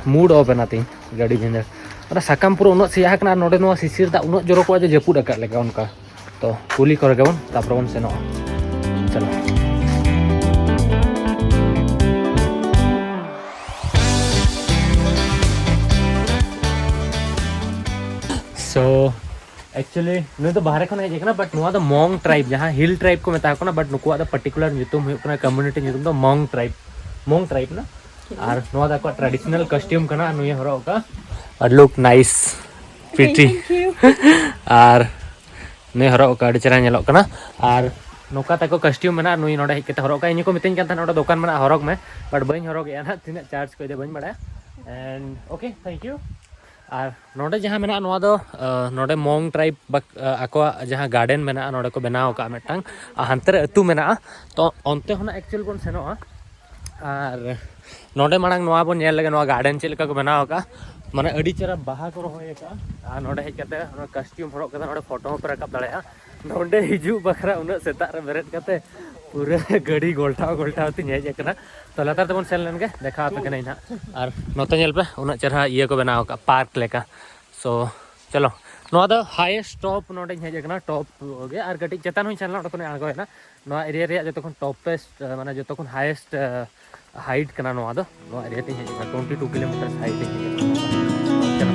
ᱢᱩᱰ ᱚᱯᱷ ᱮᱱᱟ ᱛᱤᱧ, ᱜᱟᱹᱰᱤ ᱵᱷᱤᱸᱫᱟᱹᱲ᱾ ᱚᱱᱟ ᱥᱟᱠᱟᱢ ᱯᱩᱨᱟᱹ ᱩᱱᱟᱹᱜ ᱥᱮᱭᱟ ᱟᱠᱟᱱᱟ, ᱟᱨ ᱱᱚᱰᱮ ᱱᱚᱣᱟ ᱥᱤᱥᱤᱨ ᱫᱟᱜ ᱩᱱᱟᱹᱜ ᱡᱚᱨᱚ ᱠᱚᱜᱼᱟ ᱡᱮ ᱡᱟᱹᱯᱩᱫ ᱟᱠᱟᱫ ᱞᱮᱠᱟ ᱚᱱᱠᱟ᱾ ᱛᱚ ᱠᱩᱞᱤ ᱠᱚᱨᱮ ᱜᱮᱵᱚᱱ, ᱛᱟᱨᱯᱚᱨᱮ ᱵᱚᱱ ᱥᱮᱱᱚᱜᱼᱟ᱾ ᱪᱚᱞᱚ᱾ So actually ᱱᱩᱭ ᱫᱚ ᱵᱟᱦᱨᱮ ᱠᱷᱚᱱ ᱦᱮᱡ ᱟᱠᱟᱱᱟ, but ᱱᱚᱣᱟ ᱫᱚ ᱢᱚᱝ ᱴᱨᱟᱭᱤᱵᱽ, ᱡᱟᱦᱟᱸ ᱦᱤᱞ ᱴᱨᱟᱭᱤᱵᱽ ᱠᱚ ᱢᱮᱛᱟ ᱠᱚ ᱠᱟᱱᱟ, but ᱱᱩᱠᱩᱣᱟᱜ ᱫᱚ ᱯᱟᱨᱴᱤᱠᱩᱞᱟᱨ ᱧᱩᱛᱩᱢ ᱦᱩᱭᱩᱜ ᱠᱟᱱᱟ, ᱠᱚᱢᱭᱩᱱᱤᱴᱤ ᱧᱩᱛᱩᱢ ᱫᱚ ᱢᱚᱝ ᱴᱨᱟᱭᱤᱵᱽ, ᱢᱚᱝ ᱴᱨᱟᱭᱤᱵᱽ ᱠᱟᱱᱟ᱾ ᱟᱨ ᱱᱚᱣᱟ ᱫᱚ ᱟᱠᱚᱣᱟᱜ ᱴᱨᱟᱰᱤᱥᱚᱱᱟᱞ ᱠᱚᱥᱴᱤᱭᱩᱢ ᱠᱟᱱᱟ, ᱟᱨ ᱱᱩᱭᱮ ᱦᱚᱨᱚᱜ ᱟᱠᱟᱫᱼᱟ, ᱟᱨ ᱞᱩᱠ ᱱᱟᱭᱤᱥ, ᱯᱨᱤᱴᱤ᱾ Thank you. ᱟᱨ ᱱᱩᱭ ᱦᱚᱨᱚᱜ ᱟᱠᱟᱫ ᱟᱹᱰᱤ ᱪᱮᱦᱨᱟ ᱧᱮᱞᱚᱜ ᱠᱟᱱᱟ᱾ ᱟᱨ ᱱᱚᱝᱠᱟ ᱛᱟᱠᱚ ᱠᱚᱥᱴᱤᱭᱩᱢ ᱢᱮᱱᱟᱜᱼᱟ, ᱱᱩᱭ ᱱᱚᱰᱮ ᱦᱮᱡ ᱠᱟᱛᱮ ᱦᱚᱨᱚᱜ ᱠᱟᱜᱼᱟ᱾ ᱤᱧ ᱦᱚᱸᱠᱚ ᱢᱤᱛᱟᱹᱧ ᱠᱟᱱ ᱛᱟᱦᱮᱱᱟ ᱱᱚᱰᱮ ᱫᱚᱠᱟᱱ ᱢᱮᱱᱟᱜᱼᱟ, ᱦᱚᱨᱚᱜᱽ ᱢᱮ, ᱵᱟᱴ ᱵᱟᱹᱧ ᱦᱚᱨᱚᱜᱮᱜᱼᱟ ᱱᱟᱦᱟᱜ, ᱛᱤᱱᱟᱹᱜ ᱪᱟᱨᱡᱽ ᱠᱚ ᱤᱫᱤᱭᱟ ᱵᱟᱹᱧ ᱵᱟᱲᱟᱭᱟ᱾ And okay, thank you. ᱟᱨ ᱱᱚᱰᱮ ᱡᱟᱦᱟᱸ ᱢᱮᱱᱟᱜᱼᱟ ᱱᱚᱣᱟ ᱫᱚ ᱟᱸ, ᱱᱚᱰᱮ ᱢᱚᱝ ᱴᱨᱟᱭᱤᱵᱽ ᱵᱟᱠ-, ᱟᱸ, ᱟᱠᱚᱣᱟᱜ ᱡᱟᱦᱟᱸ ᱜᱟᱨᱰᱮᱱ ᱢᱮᱱᱟᱜᱼᱟ ᱱᱚᱰᱮ ᱠᱚ ᱵᱮᱱᱟᱣ ᱟᱠᱟᱫᱼᱟ ᱢᱤᱫᱴᱟᱝ, ᱟᱨ ᱦᱟᱱᱛᱮ ᱨᱮ ᱟᱹᱛᱩ ᱢᱮᱱᱟᱜᱼᱟ᱾ ᱛᱚ ᱚᱱᱛᱮ ᱦᱚᱸ ᱱᱟᱜ ᱮᱠᱪᱩᱭᱮᱞ ᱵᱚᱱ ᱥᱮᱱᱚᱜᱼᱟ᱾ ᱟᱨ ᱱᱚᱰᱮ ᱢᱟᱲᱟᱝ ᱱᱚᱣᱟ ᱵᱚᱱ ᱧᱮᱞ ᱞᱮᱜᱮ, ᱱᱚᱣᱟ ᱜᱟᱨᱰᱮᱱ ᱪᱮᱫ ᱞᱮᱠᱟ ᱠᱚ ᱵᱮᱱᱟᱣ ᱟᱠᱟᱫᱼᱟ᱾ ᱢᱟᱱᱮ ᱟᱹᱰᱤ ᱪᱮᱦᱨᱟ ᱵᱟᱦᱟ ᱠᱚ ᱨᱚᱦᱚᱭ ᱟᱠᱟᱫᱼᱟ᱾ ᱟᱨ ᱱᱚᱰᱮ ᱦᱮᱡ ᱠᱟᱛᱮ ᱱᱚᱰᱮ ᱠᱚᱥᱴᱤᱭᱩᱢ ᱦᱚᱨᱚᱜ ᱠᱟᱛᱮ ᱱᱚᱰᱮ ᱯᱷᱳᱴᱳ ᱦᱚᱸᱯᱮ ᱨᱟᱠᱟᱵ ᱫᱟᱲᱮᱭᱟᱜᱼᱟ᱾ ᱱᱚᱰᱮ ᱦᱤᱡᱩᱜ ᱵᱟᱠᱷᱨᱟ ᱩᱱᱟᱹᱜ ᱥᱮᱛᱟᱜ ᱨᱮ ᱵᱮᱨᱮᱫ ᱠᱟᱛᱮ ᱯᱩᱨᱟᱹ ᱜᱟᱹᱰᱤ ᱜᱚᱞᱴᱟᱣ ᱜᱚᱞᱴᱟᱣ ᱛᱤᱧ ᱦᱮᱡ ᱟᱠᱟᱱᱟ᱾ ᱛᱚ ᱞᱟᱛᱟᱨ ᱛᱮᱵᱚᱱ ᱥᱮᱱ ᱞᱮᱱ ᱜᱮ, ᱫᱮᱠᱷᱟᱣ ᱟᱯᱮ ᱠᱟᱹᱱᱟᱹᱧ ᱱᱟᱦᱟᱜ᱾ ᱟᱨ ᱱᱚᱛᱮ ᱧᱮᱞ ᱯᱮ, ᱩᱱᱟᱹᱜ ᱪᱮᱦᱨᱟ ᱤᱭᱟᱹ ᱠᱚ ᱵᱮᱱᱟᱣ ᱟᱠᱟᱫᱼᱟ, ᱯᱟᱨᱠ ᱞᱮᱠᱟ᱾ ᱥᱳ ᱪᱚᱞᱚ, ᱱᱚᱣᱟ ᱫᱚ ᱦᱟᱭᱮᱥᱴ ᱴᱚᱯ ᱱᱚᱰᱮᱧ ᱦᱮᱡ ᱟᱠᱟᱱᱟ, ᱴᱚᱯ ᱜᱮ᱾ ᱟᱨ ᱠᱟᱹᱴᱤᱡ ᱪᱮᱛᱟᱱ ᱦᱚᱸᱧ ᱥᱮᱱ ᱞᱮᱱᱟ, ᱚᱸᱰᱮ ᱠᱷᱚᱱᱤᱧ ᱟᱬᱜᱚᱭᱮᱱᱟ᱾ ᱱᱚᱣᱟ ᱮᱨᱤᱭᱟ ᱨᱮᱭᱟᱜ ᱡᱚᱛᱚ ᱠᱷᱚᱱ ᱴᱚᱯᱮᱥᱴ, ᱢᱟᱱᱮ ᱡᱚᱛᱚ ᱠᱷᱚᱱ ᱦᱟᱭᱮᱥᱴ ᱦᱟᱭᱤᱴ ᱠᱟᱱᱟ ᱱᱚᱣᱟ ᱫᱚ᱾ ᱱᱚᱣᱟ ᱮᱨᱤᱭᱟ ᱛᱮᱧ ᱦᱮᱡ ᱟᱠᱟᱱᱟ, ᱴᱩᱭᱮᱱᱴᱤ ᱴᱩ ᱠᱤᱞᱳᱢᱤᱴᱟᱨ ᱦᱟᱭᱤᱴ ᱤᱧ ᱦᱮᱡ ᱟᱠᱟᱱᱟ᱾ ᱪᱚᱞᱚ᱾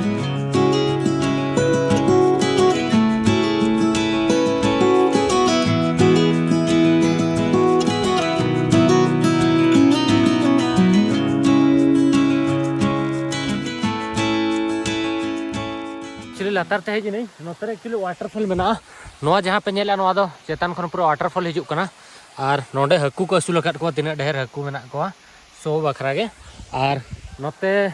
Actually ᱞᱟᱛᱟᱨ ᱛᱮ ᱦᱮᱡ ᱮᱱᱟᱹᱧ, ᱱᱚᱛᱮ ᱨᱮ actually waterfall ᱢᱮᱱᱟᱜᱼᱟ᱾ ᱱᱚᱣᱟ ᱡᱟᱦᱟᱸ ᱯᱮ ᱧᱮᱞᱮᱫᱼᱟ, ᱱᱚᱣᱟ ᱫᱚ ᱪᱮᱛᱟᱱ ᱠᱷᱚᱱ ᱯᱩᱨᱟᱹ waterfall ᱦᱤᱡᱩᱜ ᱠᱟᱱᱟ᱾ ᱟᱨ ᱱᱚᱰᱮ ᱦᱟᱹᱠᱩ ᱠᱚ ᱟᱹᱥᱩᱞ ᱟᱠᱟᱫ ᱠᱚᱣᱟ, ᱛᱤᱱᱟᱹᱜ ᱰᱷᱮᱨ ᱦᱟᱹᱠᱩ ᱢᱮᱱᱟᱜ ᱠᱚᱣᱟ, ᱥᱳ ᱵᱟᱠᱷᱨᱟ ᱜᱮ᱾ ᱟᱨ ᱱᱚᱛᱮ,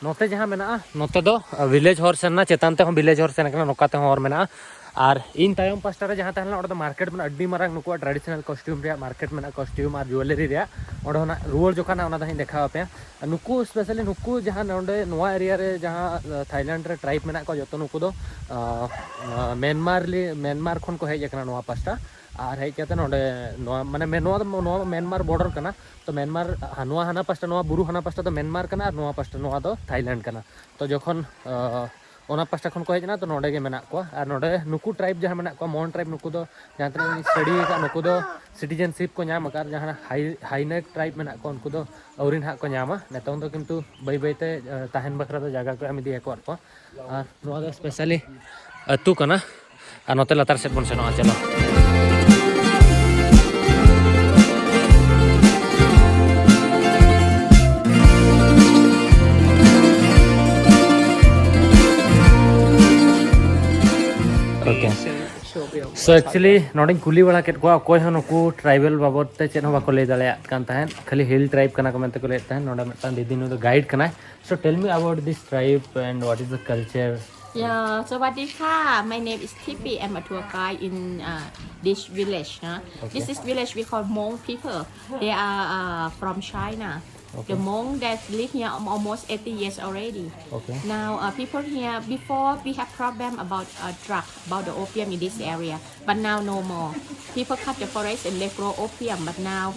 ᱱᱚᱛᱮ ᱡᱟᱦᱟᱸ ᱢᱮᱱᱟᱜᱼᱟ, ᱱᱚᱛᱮ ᱫᱚ ᱵᱷᱤᱞᱮᱡᱽ ᱦᱚᱨ ᱥᱮᱱ ᱮᱱᱟ, ᱪᱮᱛᱟᱱ ᱛᱮᱦᱚᱸ ᱵᱷᱤᱞᱮᱡᱽ ᱦᱚᱨ ᱥᱮᱱ ᱠᱟᱱᱟ, ᱱᱚᱝᱠᱟ ᱛᱮᱦᱚᱸ ᱦᱚᱨ ᱢᱮᱱᱟᱜᱼᱟ᱾ ᱟᱨ ᱤᱧ ᱛᱟᱭᱚᱢ ᱯᱟᱥᱴᱟ ᱨᱮ ᱡᱟᱦᱟᱸ ᱛᱟᱦᱮᱸ ᱞᱮᱱᱟ, ᱚᱸᱰᱮ ᱫᱚ ᱢᱟᱨᱠᱮᱴ ᱢᱮᱱᱟᱜᱼᱟ, ᱟᱹᱰᱤ ᱢᱟᱨᱟᱝ ᱱᱩᱠᱩᱣᱟᱜ ᱴᱨᱟᱰᱤᱥᱚᱱᱟᱞ ᱠᱚᱥᱴᱤᱭᱩᱢ ᱨᱮᱭᱟᱜ ᱢᱟᱨᱠᱮᱴ ᱢᱮᱱᱟᱜᱼᱟ, ᱠᱚᱥᱴᱤᱭᱩᱢ ᱟᱨ ᱡᱩᱭᱮᱞᱟᱨᱤ ᱨᱮᱭᱟᱜ᱾ ᱚᱸᱰᱮ ᱦᱚᱸ ᱱᱟᱜ ᱨᱩᱣᱟᱹᱲ ᱡᱚᱠᱷᱚᱱ ᱦᱟᱸᱜ ᱚᱱᱟ ᱫᱚ ᱦᱟᱸᱜ ᱤᱧ ᱫᱮᱠᱷᱟᱣ ᱟᱯᱮᱭᱟ᱾ ᱱᱩᱠᱩ ᱥᱯᱮᱥᱟᱞᱤ ᱱᱩᱠᱩ ᱡᱟᱦᱟᱸ ᱱᱚᱰᱮ ᱱᱚᱣᱟ ᱮᱨᱤᱭᱟ ᱨᱮ ᱡᱟᱦᱟᱸ, ᱟᱸ, ᱛᱷᱟᱭᱞᱮᱱᱰ ᱨᱮ ᱴᱨᱟᱭᱤᱵᱽ ᱢᱮᱱᱟᱜ ᱠᱚᱣᱟ, ᱡᱚᱛᱚ ᱱᱩᱠᱩ ᱫᱚ, ᱟᱸ, ᱟᱸ, ᱢᱮᱱᱢᱟᱨ ᱞᱤ-, ᱢᱮᱱᱢᱟᱨ ᱠᱷᱚᱱ ᱠᱚ ᱦᱮᱡ ᱟᱠᱟᱱᱟ ᱱᱚᱣᱟ ᱯᱟᱥᱴᱟ᱾ ᱟᱨ ᱦᱮᱡ ᱠᱟᱛᱮ ᱱᱚᱰᱮ ᱱᱚᱣᱟ, ᱢᱟᱱᱮ, ᱢᱮ-, ᱱᱚᱣᱟ ᱫᱚ, ᱱᱚᱣᱟ ᱢᱮᱱᱢᱟᱨ ᱵᱚᱰᱟᱨ ᱠᱟᱱᱟ᱾ ᱛᱚ ᱢᱮᱱᱢᱟᱨ, ᱦᱟ-, ᱱᱚᱣᱟ ᱦᱟᱱᱟ ᱯᱟᱥᱴᱟ, ᱱᱚᱣᱟ ᱵᱩᱨᱩ ᱦᱟᱱᱟ ᱯᱟᱥᱴᱟ ᱫᱚ ᱢᱮᱱᱢᱟᱨ ᱠᱟᱱᱟ ᱟᱨ ᱱᱚᱣᱟ ᱯᱟᱥᱴᱟ, ᱱᱚᱣᱟ ᱫᱚ ᱛᱷᱟᱭᱞᱮᱱᱰ ᱠᱟᱱᱟ᱾ ᱛᱚ ᱡᱚᱠᱷᱚᱱ, ᱟᱸ, ᱚᱱᱟ ᱯᱟᱥᱴᱟ ᱠᱷᱚᱱ ᱠᱚ ᱦᱮᱡ ᱮᱱᱟ, ᱛᱚ ᱱᱚᱰᱮ ᱜᱮ ᱢᱮᱱᱟᱜ ᱠᱚᱣᱟ᱾ ᱟᱨ ᱱᱚᱰᱮ ᱱᱩᱠᱩ ᱴᱨᱟᱭᱤᱵᱽ ᱡᱟᱦᱟᱸ ᱢᱮᱱᱟᱜ ᱠᱚᱣᱟ, ᱢᱚᱱ ᱴᱨᱟᱭᱤᱵᱽ, ᱱᱩᱠᱩ ᱫᱚ ᱡᱟᱦᱟᱸ ᱛᱤᱱᱟᱹᱜ ᱤᱧ ᱥᱴᱟᱰᱤ ᱟᱠᱟᱫ, ᱱᱩᱠᱩ ᱫᱚ ᱥᱤᱴᱤᱡᱮᱱᱥᱤᱯ ᱠᱚ ᱧᱟᱢ ᱟᱠᱟᱫ᱾ ᱟᱨ ᱡᱟᱦᱟᱸ ᱦᱟᱭ-, ᱦᱟᱭᱱᱮᱠ ᱴᱨᱟᱭᱤᱵᱽ ᱢᱮᱱᱟᱜ ᱠᱚᱣᱟ, ᱩᱱᱠᱩ ᱫᱚ ᱟᱹᱣᱨᱤ ᱱᱟᱦᱟᱜ ᱠᱚ ᱧᱟᱢᱟ᱾ ᱱᱤᱛᱚᱝ ᱫᱚ ᱠᱤᱱᱛᱩ ᱵᱟᱹᱭ ᱵᱟᱹᱭ ᱛᱮ, ᱟᱸ, ᱛᱟᱦᱮᱱ ᱵᱟᱠᱷᱨᱟ ᱫᱚ ᱡᱟᱭᱜᱟ ᱠᱚ ᱮᱢ ᱤᱫᱤ ᱟᱠᱟᱫ ᱠᱚᱣᱟ᱾ ᱟᱨ ᱱᱚᱣᱟ ᱫᱚ ᱥᱯᱮᱥᱟᱞᱤ ᱟᱹᱛᱩ ᱠᱟᱱᱟ᱾ ᱟᱨ ᱱᱚᱛᱮ ᱞᱟᱛᱟᱨ ᱥᱮᱫ ᱵᱚᱱ ᱥᱮᱱᱚᱜᱼᱟ, ᱪᱚᱞᱚ᱾ Okay. So actually ᱱᱚᱰᱮᱧ ᱠᱩᱞᱤ ᱵᱟᱲᱟ ᱠᱮᱫ ᱠᱚᱣᱟ, ᱚᱠᱚᱭ ᱦᱚᱸ ᱱᱩᱠᱩ tribal ᱵᱟᱵᱚᱫ ᱛᱮ ᱪᱮᱫ ᱦᱚᱸ ᱵᱟᱠᱚ ᱞᱟᱹᱭ ᱫᱟᱲᱮᱭᱟᱜ ᱠᱟᱱ ᱛᱟᱦᱮᱸᱫ, ᱠᱷᱟᱹᱞᱤ hill tribe ᱠᱟᱱᱟ ᱠᱚ ᱢᱮᱱᱛᱮ ᱠᱚ ᱞᱟᱹᱭᱮᱫ ᱛᱟᱦᱮᱸᱫ᱾ ᱱᱚᱰᱮ ᱢᱤᱫᱴᱟᱝ ᱫᱤᱫᱤ, ᱱᱩᱭ ᱫᱚ guide ᱠᱟᱱᱟᱭ᱾ So tell me about this tribe and what is the culture? Yeah, สวัสดีค่ะ. My name is Tipi. I'm a tour guide in uh, this village. Huh? This is village we call Hmong people. They are uh, from China. The Hmong that live here al- almost eighty years already. Okay. Now, uh, people here, before we have problem about uh, drug, about the opium in this area, but now no more. People cut the forest and they grow opium, but now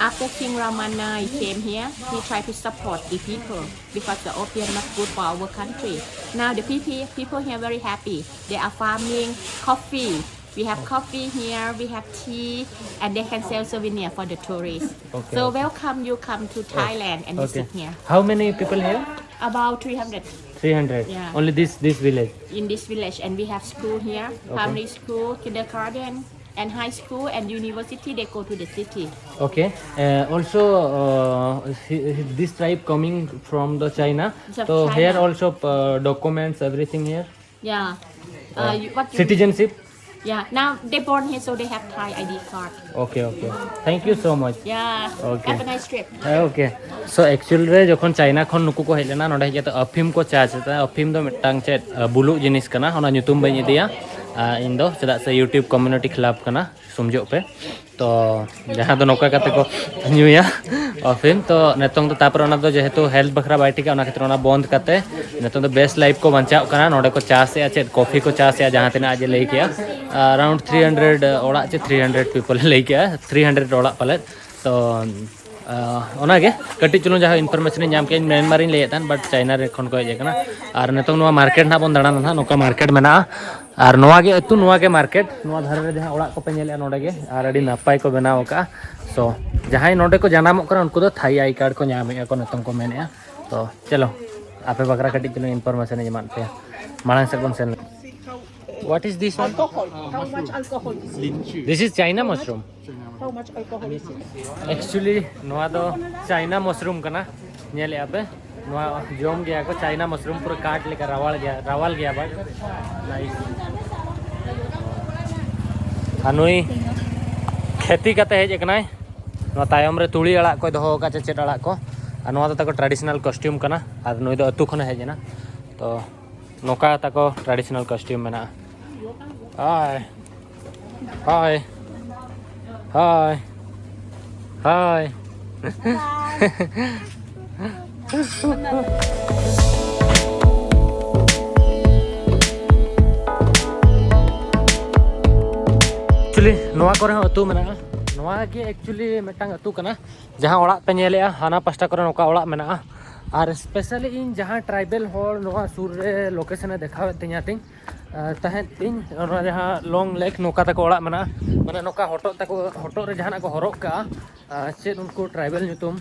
after King Ramanai came here, he tried to support the people because the opium not good for our country. Now the people, people here very happy. They are farming coffee. We have coffee here, we have tea, and they can sell souvenir for the tourists. Okay, So okay. Welcome you come to Thailand and Okay. Visit here. How many people here? About three hundred. Three hundred. Yeah. Only this this village. In this village, and we have school here, primary school, kindergarten, and high school, and university. They go to the city. Okay. Uh, also, uh, he- he- this tribe coming from the China. It's of So here China. Also uh, documents, everything here. Yeah. Uh, you, what you- Citizenship. Yeah. Now they born here, so they have Thai I D card. Okay, okay. Thank you so much. Yeah. Okay. Have a nice trip. Okay. So actual ᱨᱮ ᱡᱚᱠᱷᱚᱱ China ᱠᱷᱚᱱ ᱱᱩᱠᱩ ᱠᱚ ᱦᱮᱡ ᱞᱮᱱᱟ, ᱱᱚᱰᱮ ᱦᱮᱡ ᱠᱟᱛᱮ ᱟᱯᱷᱤᱢ ᱠᱚ ᱪᱟᱥ ᱮᱫᱟ. ᱟᱯᱷᱤᱢ ᱫᱚ ᱢᱤᱫᱴᱟᱝ ᱪᱮᱫ ᱟ, ᱵᱩᱞᱩᱜ ᱡᱤᱱᱤᱥ ᱠᱟᱱᱟ, ᱚᱱᱟ ᱧᱩᱛᱩᱢ ᱵᱟᱹᱧ ᱤᱫᱤᱭᱟ ᱟ, ᱤᱧ ᱫᱚ, ᱪᱮᱫᱟᱜ ᱥᱮ YouTube community ᱠᱷᱤᱞᱟᱯ ᱠᱟᱱᱟ, ᱥᱚᱢᱡᱷᱚᱜ ᱯᱮ. ᱛᱚ ᱡᱟᱦᱟᱸ ᱫᱚ ᱱᱚᱝᱠᱟ ᱠᱟᱛᱮ ᱠᱚ ᱧᱩᱭᱟ ᱟᱯᱷᱤᱢ. ᱛᱚ ᱱᱤᱛᱚᱝ ᱫᱚ, ᱛᱟᱯᱚᱨᱮ ᱚᱱᱟ ᱫᱚ ᱡᱮᱦᱮᱛᱩ health ᱵᱟᱠᱷᱨᱟ ᱵᱟᱭ ᱴᱷᱤᱠᱟ, ᱚᱱᱟ ᱠᱷᱟᱹᱛᱤᱨ ᱚᱱᱟ ᱵᱚᱱᱫ ᱠᱟᱛᱮ ᱱᱤᱛᱚᱝ ᱫᱚ best life ᱠᱚ ᱵᱟᱧᱪᱟᱣ ᱠᱟᱱᱟ. ᱱᱚᱰᱮ ᱠᱚ ᱪᱟᱥᱮᱜᱼᱟ, ᱪᱮᱫ ᱠᱚᱯᱷᱤ ᱠᱚ ᱪᱟᱥᱮᱜᱼᱟ, ᱡᱟᱦᱟᱸ ᱛᱤᱱᱟᱹᱜ ᱟᱡ ᱮ ᱞᱟᱹᱭ ᱠᱮᱜᱼᱟ, around three hundred ᱚᱲᱟᱜ ᱪᱮ three hundred people ᱮ ᱞᱟᱹᱭ ᱠᱮᱜᱼᱟ, three hundred ᱚᱲᱟᱜ ᱯᱟᱞᱮᱫ. ᱛᱚ ᱟ, ᱚᱱᱟᱜᱮ ᱠᱟᱹᱴᱤᱡ ᱪᱩᱞᱩᱝ ᱡᱟᱦᱟᱸ information ᱤᱧ ᱧᱟᱢ ᱠᱮᱜᱼᱟ, ᱤᱧ ᱢᱮᱱᱢᱟᱨᱤᱧ ᱞᱟᱹᱭᱮᱫ ᱛᱟᱦᱮᱱ, but ᱪᱟᱭᱱᱟ ᱨᱮ ᱠᱷᱚᱱ ᱠᱚ ᱦᱮᱡ ᱟᱠᱟᱱᱟ. ᱟᱨ ᱱᱤᱛᱚᱝ ᱱᱚᱣᱟ market ᱱᱟᱦᱟᱜ ᱵᱚᱱ ᱫᱟᱬᱟᱱᱟ ᱱᱟᱦᱟᱜ, ᱱᱚᱝᱠᱟ market ᱢᱮᱱᱟᱜᱼᱟ. ᱟᱨ ᱱᱚᱣᱟ ᱜᱮ ᱟᱹᱛᱩ, ᱱᱚᱣᱟ ᱜᱮ market, ᱱᱚᱣᱟ ᱫᱷᱟᱨᱮ ᱨᱮ ᱡᱟᱦᱟᱸ ᱚᱲᱟᱜ ᱠᱚᱯᱮ ᱧᱮᱞᱮᱫᱼᱟ ᱱᱚᱰᱮ ᱜᱮ, ᱟᱨ ᱟᱹᱰᱤ ᱱᱟᱯᱟᱭ ᱠᱚ ᱵᱮᱱᱟᱣ ᱟᱠᱟᱫᱼᱟ. So ᱡᱟᱦᱟᱸᱭ ᱱᱚᱰᱮ ᱠᱚ ᱡᱟᱱᱟᱢᱚᱜ ᱠᱟᱱᱟ, ᱩᱱᱠᱩ ᱫᱚ Thai I D card ᱠᱚ ᱧᱟᱢᱮᱫᱼᱟ ᱠᱚ, ᱱᱤᱛᱚᱝ ᱠᱚ ᱢᱮᱱᱮᱫᱼᱟ. ᱛᱚ ᱪᱚᱞᱚ, ᱟᱯᱮ ᱵᱟᱠᱷᱨᱟ ᱠᱟᱹᱴᱤᱡ ᱪᱩᱞᱩᱝ information ᱤᱧ ᱮᱢᱟᱫ ᱯᱮᱭᱟ, ᱢᱟᱲᱟᱝ ᱥᱮᱫ ᱵᱚᱱ ᱥᱮᱱ ᱞᱮᱱ. What is this one? Alcohol. How much alcohol is it? This is China mushroom. How much alcohol is it? Actually ᱱᱚᱣᱟ ᱫᱚ China mushroom ᱠᱟᱱᱟ, ᱧᱮᱞᱮᱫᱼᱟ ᱯᱮ, ᱱᱚᱣᱟ ᱡᱚᱢ ᱜᱮᱭᱟ ᱠᱚ China mushroom, ᱯᱩᱨᱟᱹ ᱠᱟᱴ ᱞᱮᱠᱟ ᱨᱟᱣᱟᱞ ᱜᱮᱭᱟ, ᱨᱟᱣᱟᱞ ᱜᱮᱭᱟ, but nice. ᱟᱨ ᱱᱩᱭ ᱠᱷᱮᱛᱤ ᱠᱟᱛᱮ ᱦᱮᱡ ᱟᱠᱟᱱᱟᱭ᱾ ᱱᱚᱣᱟ ᱛᱟᱭᱚᱢ ᱨᱮ ᱛᱩᱲᱤ ᱟᱲᱟᱜ ᱠᱚᱭ ᱫᱚᱦᱚ ᱟᱠᱟᱫ ᱪᱮ ᱪᱮᱫ ᱟᱲᱟᱜ ᱠᱚ᱾ ᱟᱨ ᱱᱚᱣᱟ ᱫᱚ ᱛᱟᱠᱚ traditional costume ᱠᱟᱱᱟ᱾ ᱟᱨ ᱱᱩᱭ ᱫᱚ ᱟᱹᱛᱩ ᱠᱷᱚᱱᱮ ᱦᱮᱡ ᱮᱱᱟ᱾ ᱛᱚ ᱱᱚᱝᱠᱟ ᱛᱟᱠᱚ traditional costume ᱢᱮᱱᱟᱜᱼᱟ᱾ ᱦᱳᱭ, ᱦᱳᱭ, ᱦᱳᱭ, ᱦᱳᱭ᱾ Actually ᱱᱚᱣᱟ ᱠᱚᱨᱮ ᱦᱚᱸ ᱟᱹᱛᱩ ᱢᱮᱱᱟᱜᱼᱟ᱾ ᱱᱚᱣᱟ ᱜᱮ actually ᱢᱤᱫᱴᱟᱝ ᱟᱹᱛᱩ ᱠᱟᱱᱟ, ᱡᱟᱦᱟᱸ ᱚᱲᱟᱜ ᱯᱮ ᱧᱮᱞᱮᱜᱼᱟ, ᱦᱟᱱᱟ ᱯᱟᱥᱴᱟ ᱠᱚᱨᱮ ᱱᱚᱝᱠᱟ ᱚᱲᱟᱜ ᱢᱮᱱᱟᱜᱼᱟ᱾ ᱟᱨ specially ᱤᱧ ᱡᱟᱦᱟᱸ tribal ᱦᱚᱲ ᱱᱚᱣᱟ ᱥᱩᱨ ᱨᱮ location ᱮ ᱫᱮᱠᱷᱟᱣᱮᱫ ᱛᱤᱧᱟᱹ ᱛᱤᱧ, ᱟᱨ ᱛᱟᱦᱮᱸᱫ ᱛᱤᱧ ᱱᱚᱣᱟ ᱡᱟᱦᱟᱸ long leg ᱱᱚᱝᱠᱟ ᱛᱟᱠᱚ ᱚᱲᱟᱜ ᱢᱮᱱᱟᱜᱼᱟ, ᱢᱟᱱᱮ ᱱᱚᱝᱠᱟ ᱦᱚᱴᱚᱜ ᱛᱟᱠᱚ, ᱦᱚᱴᱚᱜ ᱨᱮ ᱡᱟᱦᱟᱱᱟᱜ ᱠᱚ ᱦᱚᱨᱚᱜ ᱠᱟᱜᱼᱟ, ᱟᱨ ᱪᱮᱫ ᱩᱱᱠᱩ tribal ᱧᱩᱛᱩᱢ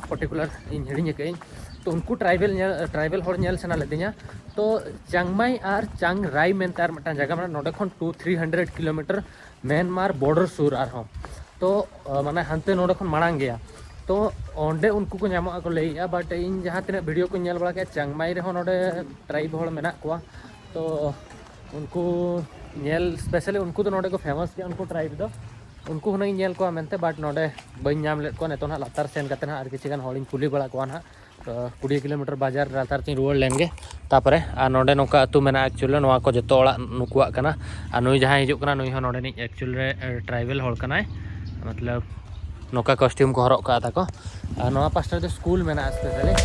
particular ᱤᱧ ᱦᱤᱲᱤᱧ ᱟᱠᱟᱫᱟᱹᱧ᱾ ᱛᱚ ᱩᱱᱠᱩ tribal ᱧᱮᱞ, tribal ᱦᱚᱲ ᱧᱮᱞ ᱥᱟᱱᱟ ᱞᱤᱫᱤᱧᱟ᱾ ᱛᱚ ᱪᱟᱝᱢᱟᱭ ᱟᱨ ᱪᱟᱝᱨᱟᱭ ᱢᱮᱱᱛᱮ ᱟᱨ ᱢᱤᱫᱴᱟᱝ ᱡᱟᱭᱜᱟ ᱢᱮᱱᱟᱜᱼᱟ, ᱱᱚᱸᱰᱮ ᱠᱷᱚᱱ two three hundred kilometer Myanmar border ᱥᱩᱨ ᱟᱨᱦᱚᱸ᱾ ᱛᱚ ᱢᱟᱱᱮ ᱦᱟᱱᱛᱮ ᱱᱚᱸᱰᱮ ᱠᱷᱚᱱ ᱢᱟᱲᱟᱝ ᱜᱮᱭᱟ᱾ ᱛᱚ ᱚᱸᱰᱮ ᱩᱱᱠᱩ ᱠᱚ ᱧᱟᱢᱚᱜᱼᱟ ᱠᱚ ᱞᱟᱹᱭᱮᱜᱼᱟ, but ᱤᱧ ᱡᱟᱦᱟᱸ ᱛᱤᱱᱟᱹᱜ video ᱠᱚᱧ ᱧᱮᱞ ᱵᱟᱲᱟ ᱠᱮᱫᱼᱟ, ᱪᱟᱝᱢᱟᱭ ᱨᱮᱦᱚᱸ ᱱᱚᱸᱰᱮ tribe ᱦᱚᱲ ᱢᱮᱱᱟᱜ ᱠᱚᱣᱟ᱾ ᱛᱚ ᱩᱱᱠᱩ ᱧᱮᱞ, specially ᱩᱱᱠᱩ ᱫᱚ ᱱᱚᱸᱰᱮ ᱠᱚ famous ᱜᱮᱭᱟ, ᱩᱱᱠᱩ tribe ᱫᱚ᱾ ᱩᱱᱠᱩ ᱦᱩᱱᱟᱹᱝ ᱤᱧ ᱧᱮᱞ ᱠᱚᱣᱟ ᱢᱮᱱᱛᱮ, but ᱱᱚᱸᱰᱮ ᱵᱟᱹᱧ ᱧᱟᱢ ᱞᱮᱫ ᱠᱚᱣᱟ᱾ ᱱᱤᱛᱚᱜ ᱱᱟᱦᱟᱜ ᱞᱟᱛᱟᱨ ᱥᱮᱱ ᱠᱟᱛᱮ ᱱᱟᱦᱟᱜ ᱟᱨ ᱠᱤᱪᱷᱩ ᱜᱟᱱ ᱦᱚᱲᱤᱧ ᱠᱩᱞᱤ ᱵᱟᱲᱟ ᱠᱚᱣᱟ ᱱᱟᱦᱟᱜ᱾ ᱛᱚ ᱠᱩᱲᱤ ᱠᱤᱞᱳᱢᱤᱴᱟᱨ ᱵᱟᱡᱟᱨ ᱞᱟᱛᱟᱨ ᱛᱤᱧ ᱨᱩᱣᱟᱹᱲ ᱞᱮᱱ ᱜᱮ᱾ ᱛᱟᱯᱚᱨᱮ ᱟᱨ ᱱᱚᱸᱰᱮ ᱱᱚᱝᱠᱟ ᱟᱹᱛᱩ ᱢᱮᱱᱟᱜᱼᱟ, actually ᱱᱚᱣᱟ ᱠᱚ ᱡᱚᱛᱚ ᱚᱲᱟᱜ ᱱᱩᱠᱩᱣᱟᱜ ᱠᱟᱱᱟ᱾ ᱟᱨ ᱱᱩᱭ ᱡᱟᱦᱟᱸᱭ ᱦᱤᱡᱩᱜ ᱠᱟᱱᱟ, ᱱᱩᱭ ᱦᱚᱸ ᱱᱚᱸᱰᱮᱱᱤᱡ actual ᱨᱮ tribal ᱦᱚᱲ ᱠᱟᱱᱟᱭ, ᱢᱚᱛᱞᱚᱵ ᱱᱚᱝᱠᱟ costume ᱠᱚ ᱦᱚᱨᱚᱜ ᱠᱟᱜᱼᱟ ᱛᱟᱠᱚ᱾ ᱟᱨ ᱱᱚᱣᱟ ᱯᱟᱥᱴᱟ ᱨᱮᱫᱚ ᱥᱠᱩᱞ ᱢᱮᱱᱟᱜᱼᱟ specially᱾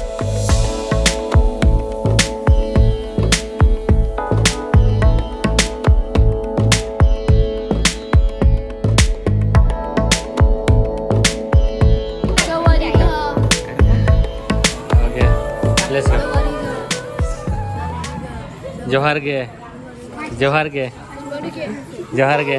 Okay, let's go. ᱡᱚᱦᱟᱨ ᱜᱮ, ᱡᱚᱦᱟᱨ ᱜᱮ, ᱡᱚᱦᱟᱨ ᱜᱮ᱾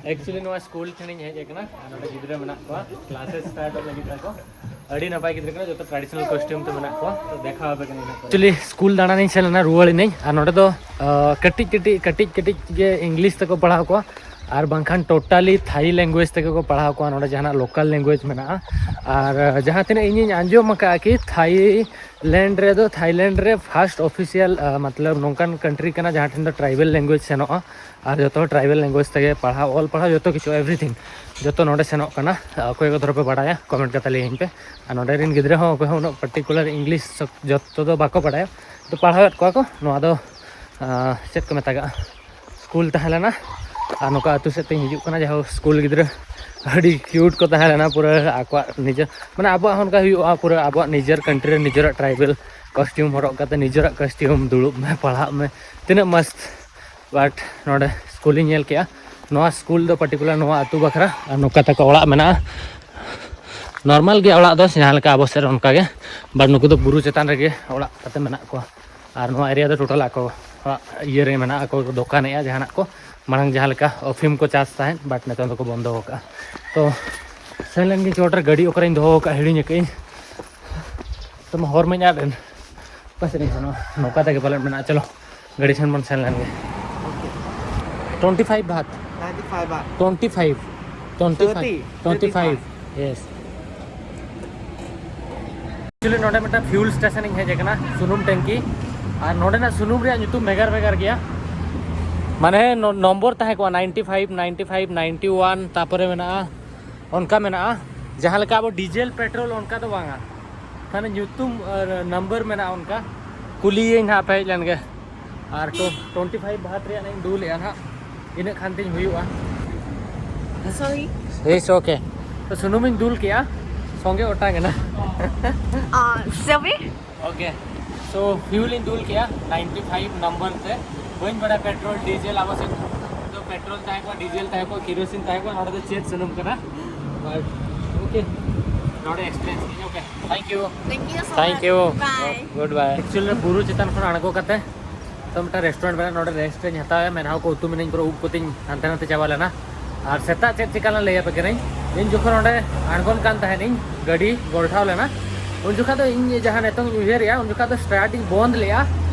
Actually ᱱᱚᱣᱟ ᱥᱠᱩᱞ ᱴᱷᱮᱱᱤᱧ ᱦᱮᱡ ᱟᱠᱟᱱᱟ ᱟᱨ ᱱᱚᱰᱮ ᱜᱤᱫᱽᱨᱟᱹ ᱢᱮᱱᱟᱜ ᱠᱚᱣᱟ, classes startᱚᱜ ᱞᱟᱹᱜᱤᱫ ᱛᱟᱠᱚ᱾ ᱟᱹᱰᱤ ᱱᱟᱯᱟᱭ ᱜᱤᱫᱽᱨᱟᱹ ᱠᱟᱱᱟ, ᱡᱚᱛᱚ traditional costume ᱛᱮ ᱢᱮᱱᱟᱜ ᱠᱚᱣᱟ᱾ ᱛᱚ ᱫᱮᱠᱷᱟᱣ ᱟᱯᱮ ᱠᱟᱹᱱᱟᱹᱧ ᱦᱟᱸᱜ᱾ Actually, ᱥᱠᱩᱞ ᱫᱟᱬᱟᱱᱤᱧ ᱥᱮᱱ ᱞᱮᱱᱟ, ᱨᱩᱣᱟᱹᱲ ᱮᱱᱟᱹᱧ᱾ ᱟᱨ ᱱᱚᱰᱮ ᱫᱚ, ᱟᱸ, ᱠᱟᱹᱴᱤᱡ ᱠᱟᱹᱴᱤᱡ, ᱠᱟᱹᱴᱤᱡ ᱠᱟᱹᱴᱤᱡ ᱜᱮ English ᱛᱮᱠᱚ ᱯᱟᱲᱦᱟᱣ ᱠᱚᱣᱟ, ᱟᱨ ᱵᱟᱝᱠᱷᱟᱱ totally Thai language ᱛᱮᱜᱮ ᱠᱚ ᱯᱟᱲᱦᱟᱣ ᱠᱚᱣᱟ᱾ ᱱᱚᱰᱮ ᱡᱟᱦᱟᱱᱟᱜ local language ᱢᱮᱱᱟᱜᱼᱟ, ᱟᱨ, ᱟᱸ, ᱡᱟᱦᱟᱸ ᱛᱤᱱᱟᱹᱜ ᱤᱧᱤᱧ ᱟᱸᱡᱚᱢ ᱟᱠᱟᱫᱼᱟ ᱠᱤ Thailand ᱨᱮᱫᱚ, Thailand ᱨᱮ first official, ᱟᱸ, ᱢᱚᱛᱞᱚᱵ ᱱᱚᱝᱠᱟᱱ country ᱠᱟᱱᱟ ᱡᱟᱦᱟᱸ ᱴᱷᱮᱱ ᱫᱚ tribal language ᱥᱮᱱᱚᱜᱼᱟ, ᱟᱨ ᱡᱚᱛᱚ tribal language ᱛᱮᱜᱮ ᱯᱟᱲᱦᱟᱣ, ᱚᱞ ᱯᱟᱲᱦᱟᱣ, ᱡᱚᱛᱚ ᱠᱤᱪᱷᱩ, everything ᱡᱚᱛᱚ ᱱᱚᱰᱮ ᱥᱮᱱᱚᱜ ᱠᱟᱱᱟ᱾ ᱚᱠᱚᱭ ᱠᱚ ᱫᱷᱚᱨᱚ ᱯᱮ ᱵᱟᱲᱟᱭᱟ, comment ᱠᱟᱛᱮ ᱞᱟᱹᱭᱟᱹᱧ ᱯᱮ᱾ ᱟᱨ ᱱᱚᱰᱮ ᱨᱮᱱ ᱜᱤᱫᱽᱨᱟᱹ ᱦᱚᱸ ᱚᱠᱚᱭ ᱦᱚᱸ ᱩᱱᱟᱹᱜ particular English ᱥᱚᱵ-, ᱡᱚᱛᱚ ᱫᱚ ᱵᱟᱠᱚ ᱵᱟᱲᱟᱭᱟ, ᱛᱚ ᱯᱟᱲᱦᱟᱣᱮᱫ ᱠᱚᱣᱟ ᱠᱚ᱾ ᱱᱚᱣᱟ ᱫᱚ, ᱟᱸ, ᱪᱮᱫ ᱠᱚ ᱢᱮᱛᱟᱜᱟᱜᱼᱟ, ᱥᱠᱩᱞ ᱛᱟᱦᱮᱸ ᱞᱮᱱᱟ, ᱟᱨ ᱱᱚᱝᱠᱟ ᱟᱹᱛᱩ ᱥᱮᱫ ᱛᱤᱧ ᱦᱤᱡᱩᱜ ᱠᱟᱱᱟ, ᱡᱟᱦᱟᱸ ᱥᱠᱩᱞ ᱜᱤᱫᱽᱨᱟᱹ ᱟᱹᱰᱤ cute ᱠᱚ ᱛᱟᱦᱮᱸ ᱞᱮᱱᱟ, ᱯᱩᱨᱟᱹ ᱟᱠᱚᱣᱟᱜ ᱱᱤᱡᱮᱨ, ᱢᱟᱱᱮ ᱟᱵᱚᱣᱟᱜ ᱦᱚᱸ ᱚᱱᱠᱟ ᱦᱩᱭᱩᱜᱼᱟ, ᱯᱩᱨᱟᱹ ᱟᱵᱚᱣᱟᱜ ᱱᱤᱡᱮᱨ country ᱨᱮ ᱱᱤᱡᱮᱨᱟᱜ tribal costume ᱦᱚᱨᱚᱜ ᱠᱟᱛᱮ, ᱱᱤᱡᱮᱨᱟᱜ costume, ᱫᱩᱲᱩᱵ ᱢᱮ, ᱯᱟᱲᱦᱟᱜ ᱢᱮ, ᱛᱤᱱᱟᱹᱜ ᱢᱚᱥᱛ᱾ But ᱱᱚᱰᱮ ᱥᱠᱩᱞᱤᱧ ᱧᱮᱞ ᱠᱮᱜᱼᱟ, ᱱᱚᱣᱟ ᱥᱠᱩᱞ ᱫᱚ particular ᱱᱚᱣᱟ ᱟᱹᱛᱩ ᱵᱟᱠᱷᱨᱟ, ᱟᱨ ᱱᱚᱝᱠᱟ ᱛᱟᱠᱚ ᱚᱲᱟᱜ ᱢᱮᱱᱟᱜᱼᱟ᱾ Normal ᱜᱮ ᱚᱲᱟᱜ ᱫᱚ, ᱡᱟᱦᱟᱸ ᱞᱮᱠᱟ ᱟᱵᱚ ᱥᱮᱫ ᱨᱮ ᱚᱱᱠᱟ ᱜᱮ, but ᱱᱩᱠᱩ ᱫᱚ ᱵᱩᱨᱩ ᱪᱮᱛᱟᱱ ᱨᱮᱜᱮ ᱚᱲᱟᱜ ᱠᱟᱛᱮ ᱢᱮᱱᱟᱜ ᱠᱚᱣᱟ᱾ ᱟᱨ ᱱᱚᱣᱟ area ᱫᱚ total ᱟᱠᱚ ᱚᱲᱟᱜ ᱤᱭᱟᱹ ᱨᱮ ᱢᱮᱱᱟᱜᱼᱟ, ᱟᱠᱚ ᱠᱚ ᱫᱚᱠᱟᱱᱮᱜᱼᱟ ᱡᱟᱦᱟᱱᱟᱜ ᱠᱚ᱾ ᱢᱟᱲᱟᱝ ᱡᱟᱦᱟᱸ ᱞᱮᱠᱟ ᱟᱹᱯᱷᱤᱢ ᱠᱚ ᱪᱟᱥ ᱛᱟᱦᱮᱸᱫ, but ᱱᱤᱛᱚᱝ ᱫᱚᱠᱚ ᱵᱚᱱᱫᱚ ᱟᱠᱟᱫᱼᱟ᱾ ᱛᱚ ᱥᱮᱱ ᱞᱮᱱ ᱜᱤᱧ ᱪᱚᱴ ᱨᱮ, ᱜᱟᱹᱰᱤ ᱚᱠᱟᱨᱮᱧ ᱫᱚᱦᱚ ᱟᱠᱟᱫᱼᱟ, ᱦᱤᱲᱤᱧ ᱟᱠᱟᱫᱟᱹᱧ᱾ ᱛᱚ ᱢᱟ ᱦᱚᱨ ᱢᱟᱧ ᱟᱫ ᱮᱱ, ᱚᱠᱟ ᱥᱮᱫ ᱤᱧ ᱥᱮᱱᱚᱜᱼᱟ? ᱱᱚᱝᱠᱟ ᱛᱮᱜᱮ ᱯᱟᱞᱮᱱ ᱢᱮᱱᱟᱜᱼᱟ᱾ ᱪᱚᱞᱚ, ᱜᱟᱹᱰᱤ ᱴᱷᱮᱱ ᱵᱚᱱ ᱥᱮᱱ ᱞᱮᱱ ᱜᱮ᱾ Twenty five baht. Twenty five baht. Twenty five. Thirty, twenty five. Thirty five. Yes. Actually, ᱱᱚᱰᱮ ᱢᱤᱫᱴᱟᱝ fuel station ᱤᱧ ᱦᱮᱡ ᱟᱠᱟᱱᱟ, ᱥᱩᱱᱩᱢ ᱴᱮᱝᱠᱤ᱾ ᱟᱨ ᱱᱚᱰᱮᱱᱟᱜ ᱥᱩᱱᱩᱢ ᱨᱮᱭᱟᱜ ᱧᱩᱛᱩᱢ ᱵᱷᱮᱜᱟᱨ ᱵᱷᱮᱜᱟᱨ ᱜᱮᱭᱟ᱾ ᱢᱟᱱᱮ, ᱱᱚ-, ᱱᱚᱢᱵᱚᱨ ᱛᱟᱦᱮᱸ ᱠᱚᱜᱼᱟ, ninety five, ninety five, ninety one, ᱛᱟᱨᱯᱚᱨᱮ ᱢᱮᱱᱟᱜᱼᱟ, ᱚᱱᱠᱟ ᱢᱮᱱᱟᱜᱼᱟ᱾ ᱡᱟᱦᱟᱸ ᱞᱮᱠᱟ ᱟᱵᱚ ᱰᱤᱡᱮᱞ, ᱯᱮᱴᱨᱳᱞ, ᱚᱱᱠᱟ ᱫᱚ ᱵᱟᱝᱟ᱾ ᱢᱟᱱᱮ, ᱧᱩᱛᱩᱢ ᱟᱨ ᱱᱟᱢᱵᱟᱨ ᱢᱮᱱᱟᱜᱼᱟ ᱚᱱᱠᱟ᱾ ᱠᱩᱞᱤᱭᱟᱹᱧ ᱦᱟᱸᱜ ᱯᱮ ᱦᱮᱡ ᱞᱮᱱ ᱜᱮ᱾ ᱟᱨ ᱴᱚ-, twenty five ᱵᱟᱦᱟᱛ ᱨᱮᱭᱟᱜ ᱤᱧ ᱫᱩᱞᱮᱜᱼᱟ ᱦᱟᱸᱜ, ᱤᱱᱟᱹᱜ ᱠᱷᱟᱱ ᱛᱤᱧ ᱦᱩᱭᱩᱜᱼᱟ᱾ Sorry. It's okay. ᱛᱚ ᱥᱩᱱᱩᱢᱤᱧ ᱫᱩᱞ ᱠᱮᱜᱼᱟ, ᱥᱚᱸᱜᱮ ᱚᱴᱟᱝ ᱮᱱᱟ᱾ Ah, sorry. Okay, so fuel ᱤᱧ ᱫᱩᱞ ᱠᱮᱜᱼᱟ ninety five ᱱᱟᱢᱵᱟᱨ ᱛᱮ᱾ ᱵᱟᱹᱧ ᱵᱟᱲᱟᱭᱟ ᱯᱮᱴᱨᱳᱞ, ᱰᱤᱡᱮᱞ, ᱟᱵᱚ ᱥᱮᱫ ᱫᱚ ᱯᱮᱴᱨᱳᱞ ᱛᱟᱦᱮᱸ ᱠᱚᱜᱼᱟ, ᱰᱤᱡᱮᱞ ᱛᱟᱦᱮᱸ ᱠᱚᱜᱼᱟ, ᱠᱮᱨᱳᱥᱤᱱ ᱛᱟᱦᱮᱸ ᱠᱚᱜᱼᱟ, ᱱᱚᱰᱮ ᱫᱚ ᱪᱮᱫ ᱥᱩᱱᱩᱢ ᱠᱟᱱᱟ? But okay, ᱱᱚᱰᱮ explain ᱠᱤᱫᱟᱹᱧ᱾ Okay, thank you. Thank you so much. Thank you. Bye. Goodbye. Actually, ᱵᱩᱨᱩ ᱪᱮᱛᱟᱱ ᱠᱷᱚᱱ ᱟᱬᱜᱚ ᱠᱟᱛᱮ ᱛᱚ ᱢᱤᱫᱴᱟᱝ restaurant ᱢᱮᱱᱟᱜᱼᱟ, ᱱᱚᱰᱮ rest ᱤᱧ ᱦᱟᱛᱟᱣᱟ, ᱢᱮᱱᱟᱜ ᱠᱚ ᱩᱛᱩ ᱢᱮᱱᱟᱧ, ᱯᱩᱨᱟᱹ ᱩᱵ ᱠᱚᱛᱤᱧ ᱦᱟᱱᱛᱮ ᱱᱟᱛᱮ ᱪᱟᱵᱟ ᱞᱮᱱᱟ᱾ ᱟᱨ ᱥᱮᱛᱟᱜ ᱪᱮᱫ ᱪᱮᱠᱟ ᱞᱮᱱᱟ ᱞᱟᱹᱭ ᱟᱯᱮ ᱠᱟᱹᱱᱟᱹᱧ᱾ ᱤᱧ ᱡᱚᱠᱷᱚᱱ ᱚᱸᱰᱮ ᱟᱬᱜᱚᱱ ᱠᱟᱱ ᱛᱟᱦᱮᱱᱤᱧ, ᱜᱟᱹᱰᱤ ᱜᱚᱞᱴᱷᱟᱣ ᱞᱮᱱᱟ, ᱩᱱ ᱡᱚᱠᱷᱟ ᱫᱚ ᱤᱧ ᱡᱟᱦᱟᱸ ᱱᱤᱛᱚᱝ ᱤᱧ ᱩᱭᱦᱟᱹᱨᱮᱜᱼᱟ, ᱩᱱ ᱡᱚᱠᱷᱟ ᱫᱚ ᱥᱴᱟᱨᱴ ᱤᱧ ᱵᱚᱱᱫ ᱞᱮᱜᱼᱟ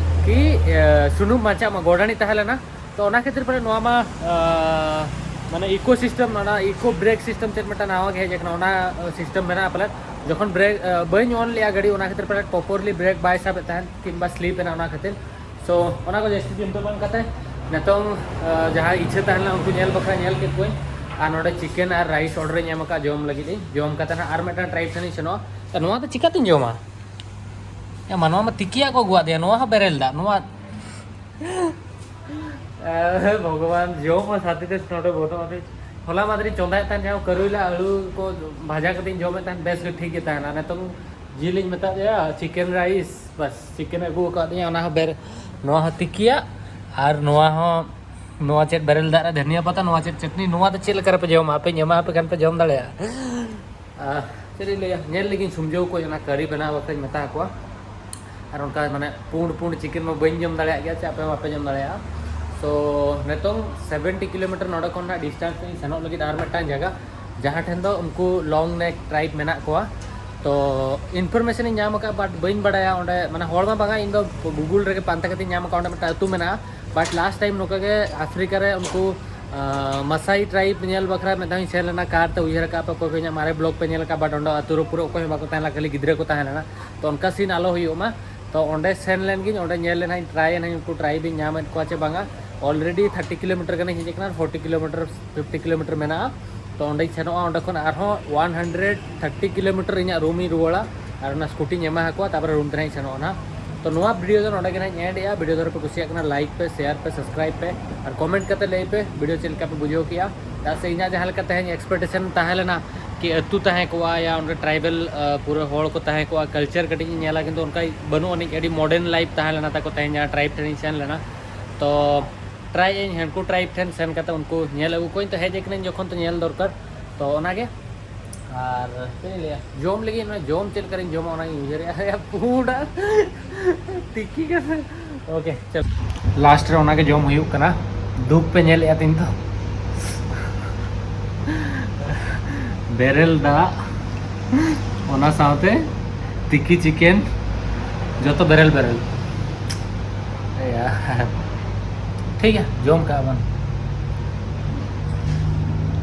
ᱠᱤ, ᱮ, ᱥᱩᱱᱩᱢ ᱵᱟᱧᱪᱟᱜ ᱢᱟ, ᱜᱚᱰᱟᱱᱤ ᱛᱟᱦᱮᱸ ᱞᱮᱱᱟ᱾ ᱛᱚ ᱚᱱᱟ ᱠᱷᱟᱹᱛᱤᱨ ᱯᱟᱞᱮ ᱱᱚᱣᱟ ᱢᱟ, ᱮ, ᱢᱟᱱᱮ ᱤᱠᱳ ᱥᱤᱥᱴᱮᱢ, ᱚᱱᱟ ᱤᱠᱳ ᱵᱨᱮᱠ ᱥᱤᱥᱴᱮᱢ ᱪᱮᱫ ᱢᱤᱫᱴᱟᱝ ᱱᱟᱣᱟ ᱜᱮ ᱦᱮᱡ ᱟᱠᱟᱱᱟ, ᱚᱱᱟ, ᱮ, ᱥᱤᱥᱴᱮᱢ ᱢᱮᱱᱟᱜᱼᱟ ᱯᱟᱞᱮ᱾ ᱡᱚᱠᱷᱚᱱ ᱵᱨᱮᱠ, ᱮ, ᱵᱟᱹᱧ ᱚᱱ ᱞᱮᱜᱼᱟ ᱜᱟᱹᱰᱤ, ᱚᱱᱟ ᱠᱷᱟᱹᱛᱤᱨ ᱯᱟᱞᱮ ᱯᱨᱚᱯᱟᱨᱞᱤ ᱵᱨᱮᱠ ᱵᱟᱭ ᱥᱟᱵᱮᱫ ᱛᱟᱦᱮᱸᱫ ᱠᱤᱝᱵᱟ ᱥᱞᱤᱯ ᱮᱱᱟ, ᱚᱱᱟ ᱠᱷᱟᱹᱛᱤᱨ᱾ ᱥᱳ ᱚᱱᱟ ᱠᱚ ᱡᱟᱹᱥᱛᱤ ᱪᱤᱱᱛᱟᱹ ᱵᱟᱝ ᱠᱟᱛᱮ ᱱᱤᱛᱚᱝ, ᱟ, ᱡᱟᱦᱟᱸ ᱤᱪᱪᱷᱟᱹ ᱛᱟᱦᱮᱸ ᱞᱮᱱᱟ ᱩᱱᱠᱩ ᱧᱮᱞ ᱵᱟᱠᱷᱨᱟ ᱧᱮᱞ ᱠᱮᱫ ᱠᱚᱣᱟᱧ᱾ ᱟᱨ ᱱᱚᱰᱮ ᱪᱤᱠᱮᱱ ᱟᱨ ᱨᱟᱭᱤᱥ ᱚᱰᱟᱨ ᱤᱧ ᱮᱢ ᱟᱠᱟᱫ ᱡᱚᱢ ᱞᱟᱹᱜᱤᱫ ᱤᱧ᱾ ᱡᱚᱢ ᱠᱟᱛᱮ ᱱᱟᱦᱟᱜ ᱟᱨ ᱢᱤᱫᱴᱟᱝ ᱴᱨᱟᱭᱤᱵᱽ ᱴᱷᱮᱱ ᱤᱧ ᱥᱮᱱᱚᱜᱼᱟ᱾ ᱛᱚ ᱱᱚᱣᱟ ᱫᱚ ᱪᱤᱠᱟᱹᱛᱤᱧ ᱡᱚᱢᱟ? ᱮ ᱢᱟ, ᱱᱚᱣᱟ ᱢᱟ ᱛᱤᱠᱤᱭᱟᱜ ᱠᱚ ᱟᱹᱜᱩᱣᱟᱫᱮᱭᱟ, ᱱᱚᱣᱟ ᱦᱚᱸ ᱵᱮᱨᱮᱞ ᱫᱟᱜ, ᱱᱚᱣᱟ᱾ ᱮ, ᱵᱷᱚᱜᱚᱵᱟᱱ, ᱡᱚᱢ ᱦᱚᱸ ᱥᱟᱛᱮ ᱛᱮ ᱱᱚᱰᱮ ᱵᱚᱫᱚᱜ ᱟᱹᱰᱤ᱾ ᱦᱚᱞᱟ ᱢᱟᱫᱷᱮᱨᱤᱧ ᱪᱚᱸᱫᱟᱭᱮᱫ ᱛᱟᱦᱮᱸᱫ, ᱡᱟᱦᱟᱸ ᱠᱟᱹᱨᱩᱭᱞᱟ ᱟᱹᱞᱩ ᱠᱚ ᱵᱷᱟᱡᱟ ᱠᱟᱛᱮᱧ ᱡᱚᱢᱮᱫ ᱛᱟᱦᱮᱸᱫ, ᱵᱮᱥ ᱜᱮ ᱴᱷᱤᱠ ᱜᱮ ᱛᱟᱦᱮᱱᱟ᱾ ᱱᱤᱛᱚᱝ ᱡᱤᱞᱤᱧ ᱢᱮᱛᱟᱫ ᱫᱮᱭᱟ, ᱪᱤᱠᱮᱱ ᱨᱟᱭᱤᱥ, ᱵᱟᱥ, ᱪᱤᱠᱮᱱ ᱟᱹᱜᱩ ᱟᱠᱟᱫᱤᱧᱟ, ᱚᱱᱟ ᱦᱚᱸ ᱵᱮᱨ-, ᱱᱚᱣᱟ ᱦᱚᱸ ᱛᱤᱠᱤᱭᱟᱜ, ᱟᱨ ᱱᱚᱣᱟ ᱦᱚᱸ, ᱱᱚᱣᱟ ᱪᱮᱫ ᱵᱮᱨᱮᱞ ᱫᱟᱜ ᱨᱮ ᱫᱷᱟᱹᱱᱤᱭᱟᱹ ᱯᱟᱛᱟ, ᱱᱚᱣᱟ ᱪᱮᱫ ᱪᱟᱹᱴᱱᱤ, ᱱᱚᱣᱟ ᱫᱚ ᱪᱮᱫ ᱞᱮᱠᱟ ᱨᱮᱯᱮ ᱡᱚᱢᱟ? ᱟᱯᱮᱧ ᱮᱢᱟ ᱟᱯᱮ ᱠᱷᱟᱱ ᱯᱮ ᱡᱚᱢ ᱫᱟᱲᱮᱭᱟᱜᱼᱟ᱾ ᱟᱨ ᱪᱮᱫ ᱤᱧ ᱞᱟᱹᱭᱟ, ᱧᱮᱞ ᱞᱟᱹᱜᱤᱫ ᱥᱩᱢᱡᱷᱟᱹᱣ ᱠᱚ ᱚᱱᱟ ᱠᱟᱹᱨᱤ ᱵᱮᱱᱟᱣ ᱵᱟᱠᱷᱨᱟᱧ ᱢᱮᱛᱟ ᱠᱚᱣᱟ᱾ ᱟᱨ ᱚᱱᱠᱟ ᱢᱟᱱᱮ ᱯᱩᱸᱰ ᱯᱩᱸᱰ ᱪᱤᱠᱮᱱ ᱢᱟ ᱵᱟᱹᱧ ᱡᱚᱢ ᱫᱟᱲᱮᱭᱟᱜ ᱜᱮᱭᱟ, ᱥᱮ ᱟᱯᱮ ᱦᱚᱸ ᱵᱟᱯᱮ ᱡᱚᱢ ᱫᱟᱲᱮᱭᱟᱜᱼᱟ᱾ ᱛᱚ ᱱᱤᱛᱚᱝ ᱥᱮᱵᱷᱮᱱᱴᱤ ᱠᱤᱞᱳᱢᱤᱴᱟᱨ ᱱᱚᱰᱮ ᱠᱷᱚᱱ ᱱᱟᱜ ᱰᱤᱥᱴᱮᱱᱥ ᱤᱧ ᱥᱮᱱᱚᱜ ᱞᱟᱹᱜᱤᱫ ᱟᱨ ᱢᱤᱫᱴᱟᱝ ᱡᱟᱭᱜᱟ, ᱡᱟᱦᱟᱸ ᱴᱷᱮᱱ ᱫᱚ ᱩᱱᱠᱩ ᱞᱚᱝ ᱱᱮᱠ ᱴᱨᱟᱭᱤᱵᱽ ᱢᱮᱱᱟᱜ ᱠᱚᱣᱟ᱾ ᱛᱚ ᱤᱱᱯᱷᱚᱨᱢᱮᱥᱚᱱ ᱤᱧ ᱧᱟᱢ ᱟᱠᱟᱫᱼᱟ, ᱵᱟᱴ ᱵᱟᱹᱧ ᱵᱟᱲᱟᱭᱟ ᱚᱸᱰᱮ, ᱢᱟᱱᱮ ᱦᱚᱲ ᱢᱟ ᱵᱟᱝᱟ, ᱤᱧ ᱫᱚ ᱜᱩᱜᱩᱞ ᱨᱮᱜᱮ ᱯᱟᱱᱛᱮ ᱠᱟᱛᱮᱧ ᱧᱟᱢ ᱟᱠᱟᱫᱼᱟ, ᱚᱸᱰᱮ ᱢᱤᱫᱴᱟᱝ ᱟᱹᱛᱩ ᱢᱮᱱᱟᱜᱼᱟ᱾ ᱵᱟᱴ ᱞᱟᱥᱴ ᱴᱟᱭᱤᱢ ᱱᱚᱝᱠᱟ ᱜᱮ ᱟᱯᱷᱨᱤᱠᱟ ᱨᱮ ᱩᱱᱠᱩ, ᱟᱸ, ᱢᱟᱥᱟᱭ ᱴᱨᱟᱭᱤᱵᱽ ᱧᱮᱞ ᱵᱟᱠᱷᱨᱟ ᱢᱤᱫ ᱫᱷᱟᱣ ᱤᱧ ᱥᱮᱱ ᱞᱮᱱᱟ ᱠᱟᱨ ᱛᱮ, ᱩᱭᱦᱟᱹᱨ ᱟᱠᱟᱫ ᱯᱮ, ᱚᱠᱚᱭ ᱠᱚ ᱤᱧᱟᱹᱜ ᱢᱟᱨᱮ ᱵᱞᱚᱜ ᱯᱮ ᱧᱮᱞ ᱟᱠᱟᱫ, ᱵᱟᱴ ᱚᱸᱰᱮ ᱟᱹᱛᱩ ᱨᱮ ᱯᱩᱨᱟᱹ ᱚᱠᱚᱭ ᱦᱚᱸ ᱵᱟᱠᱚ ᱛᱟᱦᱮᱸ ᱞᱮᱱᱟ, ᱠᱷᱟᱹᱞᱤ ᱜᱤᱫᱽᱨᱟᱹ ᱠᱚ ᱛᱟᱦᱮᱸ ᱞᱮᱱᱟ᱾ ᱛᱚ ᱚᱱᱠᱟ ᱥᱤᱱ ᱟᱞᱚ ᱦᱩᱭᱩᱜ ᱢᱟ᱾ ᱛᱚ ᱚᱸᱰᱮ ᱥᱮᱱ ᱞᱮᱱ ᱜᱤᱧ, ᱚᱸᱰᱮ ᱧᱮᱞ ᱞᱮᱱᱟ, ᱴᱨᱟᱭ ᱮᱱᱟᱹᱧ ᱩᱱᱠᱩ ᱴᱨᱟᱭᱤᱵᱽ ᱤᱧ ᱧᱟᱢᱮᱫ ᱠᱚᱣᱟ ᱪᱮ ᱵᱟᱝᱟ᱾ ᱚᱞᱨᱮᱰᱤ ᱛᱷᱟᱨᱴᱤ ᱠᱤᱞᱳᱢᱤᱴᱟᱨ ᱜᱟᱱᱤᱧ ᱦᱮᱡ ᱟᱠᱟᱱᱟ, ᱯᱷᱳᱨᱴᱤ ᱠᱤᱞᱳᱢᱤᱴᱟᱨ, ᱯᱷᱤᱯᱴᱤ ᱠᱤᱞᱳᱢᱤᱴᱟᱨ ᱢᱮᱱᱟᱜᱼᱟ᱾ ᱛᱚ ᱚᱸᱰᱮᱧ ᱥᱮᱱᱚᱜᱼᱟ, ᱚᱸᱰᱮ ᱠᱷᱚᱱ ᱟᱨᱦᱚᱸ ᱚᱣᱟᱱ ᱦᱟᱱᱰᱨᱮᱰ ᱛᱷᱟᱨᱴᱤ ᱠᱤᱞᱳᱢᱤᱴᱟᱨ ᱤᱧᱟᱹᱜ ᱨᱩᱢ ᱤᱧ ᱨᱩᱣᱟᱹᱲᱟ, ᱟᱨ ᱚᱱᱟ ᱥᱠᱩᱴᱤᱧ ᱮᱢᱟ ᱟᱠᱚᱣᱟ, ᱛᱟᱨᱯᱚᱨᱮ ᱨᱩᱢ ᱛᱮ ᱱᱟᱦᱟᱜ ᱤᱧ ᱥᱮᱱᱚᱜᱼᱟ ᱱᱟᱦᱟᱜ᱾ ᱛᱚ ᱱᱚᱣᱟ ᱵᱷᱤᱰᱤᱭᱳ ᱫᱚ ᱱᱚᱰᱮ ᱜᱮ ᱱᱟᱦᱟᱜ ᱤᱧ ᱮᱱᱰ ᱮᱜᱼᱟ᱾ ᱵᱷᱤᱰᱤᱭᱳ ᱫᱷᱚᱨᱮ ᱯᱮ ᱠᱩᱥᱤᱭᱟᱜ ᱠᱟᱱᱟ, ᱞᱟᱭᱤᱠ ᱯᱮ, ᱥᱮᱭᱟᱨ ᱯᱮ, ᱥᱟᱵᱥᱠᱨᱟᱭᱤᱵᱽ ᱯᱮ, ᱟᱨ ᱠᱚᱢᱮᱱᱴ ᱠᱟᱛᱮ ᱞᱟᱹᱭ ᱯᱮ ᱵᱷᱤᱰᱤᱭᱳ ᱪᱮᱫ ᱞᱮᱠᱟ ᱯᱮ ᱵᱩᱡᱷᱟᱹᱣ ᱠᱮᱜᱼᱟ᱾ ᱪᱮᱫᱟᱜ ᱥᱮ ᱤᱧᱟᱹᱜ ᱡᱟᱦᱟᱸ ᱞᱮᱠᱟ ᱛᱮᱦᱮᱧ ᱮᱠᱥᱯᱮᱠᱴᱮᱥᱚᱱ ᱛᱟᱦᱮᱸ ᱞᱮᱱᱟ ᱠᱤ ᱟᱹᱛᱩ ᱛᱟᱦᱮᱸ ᱠᱚᱜᱼᱟ, ᱭᱟ ᱚᱸᱰᱮ ᱴᱨᱟᱭᱵᱮᱞ, ᱟ, ᱯᱩᱨᱟᱹ ᱦᱚᱲ ᱠᱚ ᱛᱟᱦᱮᱸ ᱠᱚᱜᱼᱟ, ᱠᱟᱞᱪᱟᱨ ᱠᱟᱹᱴᱤᱡ ᱤᱧ ᱧᱮᱞᱟ, ᱠᱤᱱᱛᱩ ᱚᱱᱠᱟ ᱵᱟᱹᱱᱩᱜ ᱟᱹᱱᱤᱡ, ᱟᱹᱰᱤ ᱢᱚᱰᱟᱨᱱ ᱞᱟᱭᱤᱯᱷ ᱛᱟᱦᱮᱸ ᱞᱮᱱᱟ ᱛᱟᱠᱚ ᱛᱮᱦᱮᱧ ᱡᱟᱦᱟᱸ ᱴᱨᱟᱭᱤᱵᱽ ᱴᱷᱮᱱᱤᱧ ᱥᱮᱱ ᱞᱮᱱᱟ᱾ ᱛᱚ ᱴᱨᱟᱭ ᱟᱹᱧ, ᱦᱟᱹᱱᱠᱩ ᱴᱨᱟᱭᱤᱵᱽ ᱴᱷᱮᱱ ᱥᱮᱱ ᱠᱟᱛᱮ ᱩᱱᱠᱩ ᱧᱮᱞ ᱟᱹᱜᱩ ᱠᱚᱣᱟᱧ᱾ ᱛᱚ ᱦᱮᱡ ᱟᱠᱟᱱᱟᱹᱧ ᱡᱚᱠᱷᱚᱱ, ᱛᱚ ᱧᱮᱞ ᱫᱚᱨᱠᱟᱨ᱾ ᱛᱚ ᱚᱱᱟᱜᱮ᱾ ᱟᱨ ᱪᱮᱫ ᱤᱧ ᱞᱟᱹᱭᱟ, ᱡᱚᱢ ᱞᱟᱹᱜᱤᱫ ᱚᱱᱟ ᱡᱚᱢ ᱪᱮᱫ ᱞᱮᱠᱟᱨᱤᱧ ᱡᱚᱢᱟ ᱚᱱᱟᱧ ᱩᱭᱦᱟᱹᱨᱮᱜᱼᱟ᱾ ᱯᱩᱸᱰᱟ ᱛᱤᱠᱤ ᱠᱟᱛᱮ᱾ ᱳᱠᱮ, ᱪᱚᱞ᱾ ᱞᱟᱥᱴ ᱨᱮ ᱚᱱᱟᱜᱮ ᱡᱚᱢ ᱦᱩᱭᱩᱜ ᱠᱟᱱᱟ᱾ ᱫᱩᱠ ᱯᱮ ᱧᱮᱞᱮᱜᱼᱟ ᱛᱤᱧ ᱫᱚ᱾ ᱵᱮᱨᱮᱞ ᱫᱟᱜ, ᱚᱱᱟ ᱥᱟᱶᱛᱮ ᱛᱤᱠᱤ ᱪᱤᱠᱮᱱ, ᱡᱚᱛᱚ ᱵᱮᱨᱮᱞ ᱵᱮᱨᱮᱞ᱾ ᱮᱭᱟ, ᱴᱷᱤᱠ ᱜᱮᱭᱟ, ᱡᱚᱢ ᱠᱟᱜᱼᱟ ᱵᱚᱱ᱾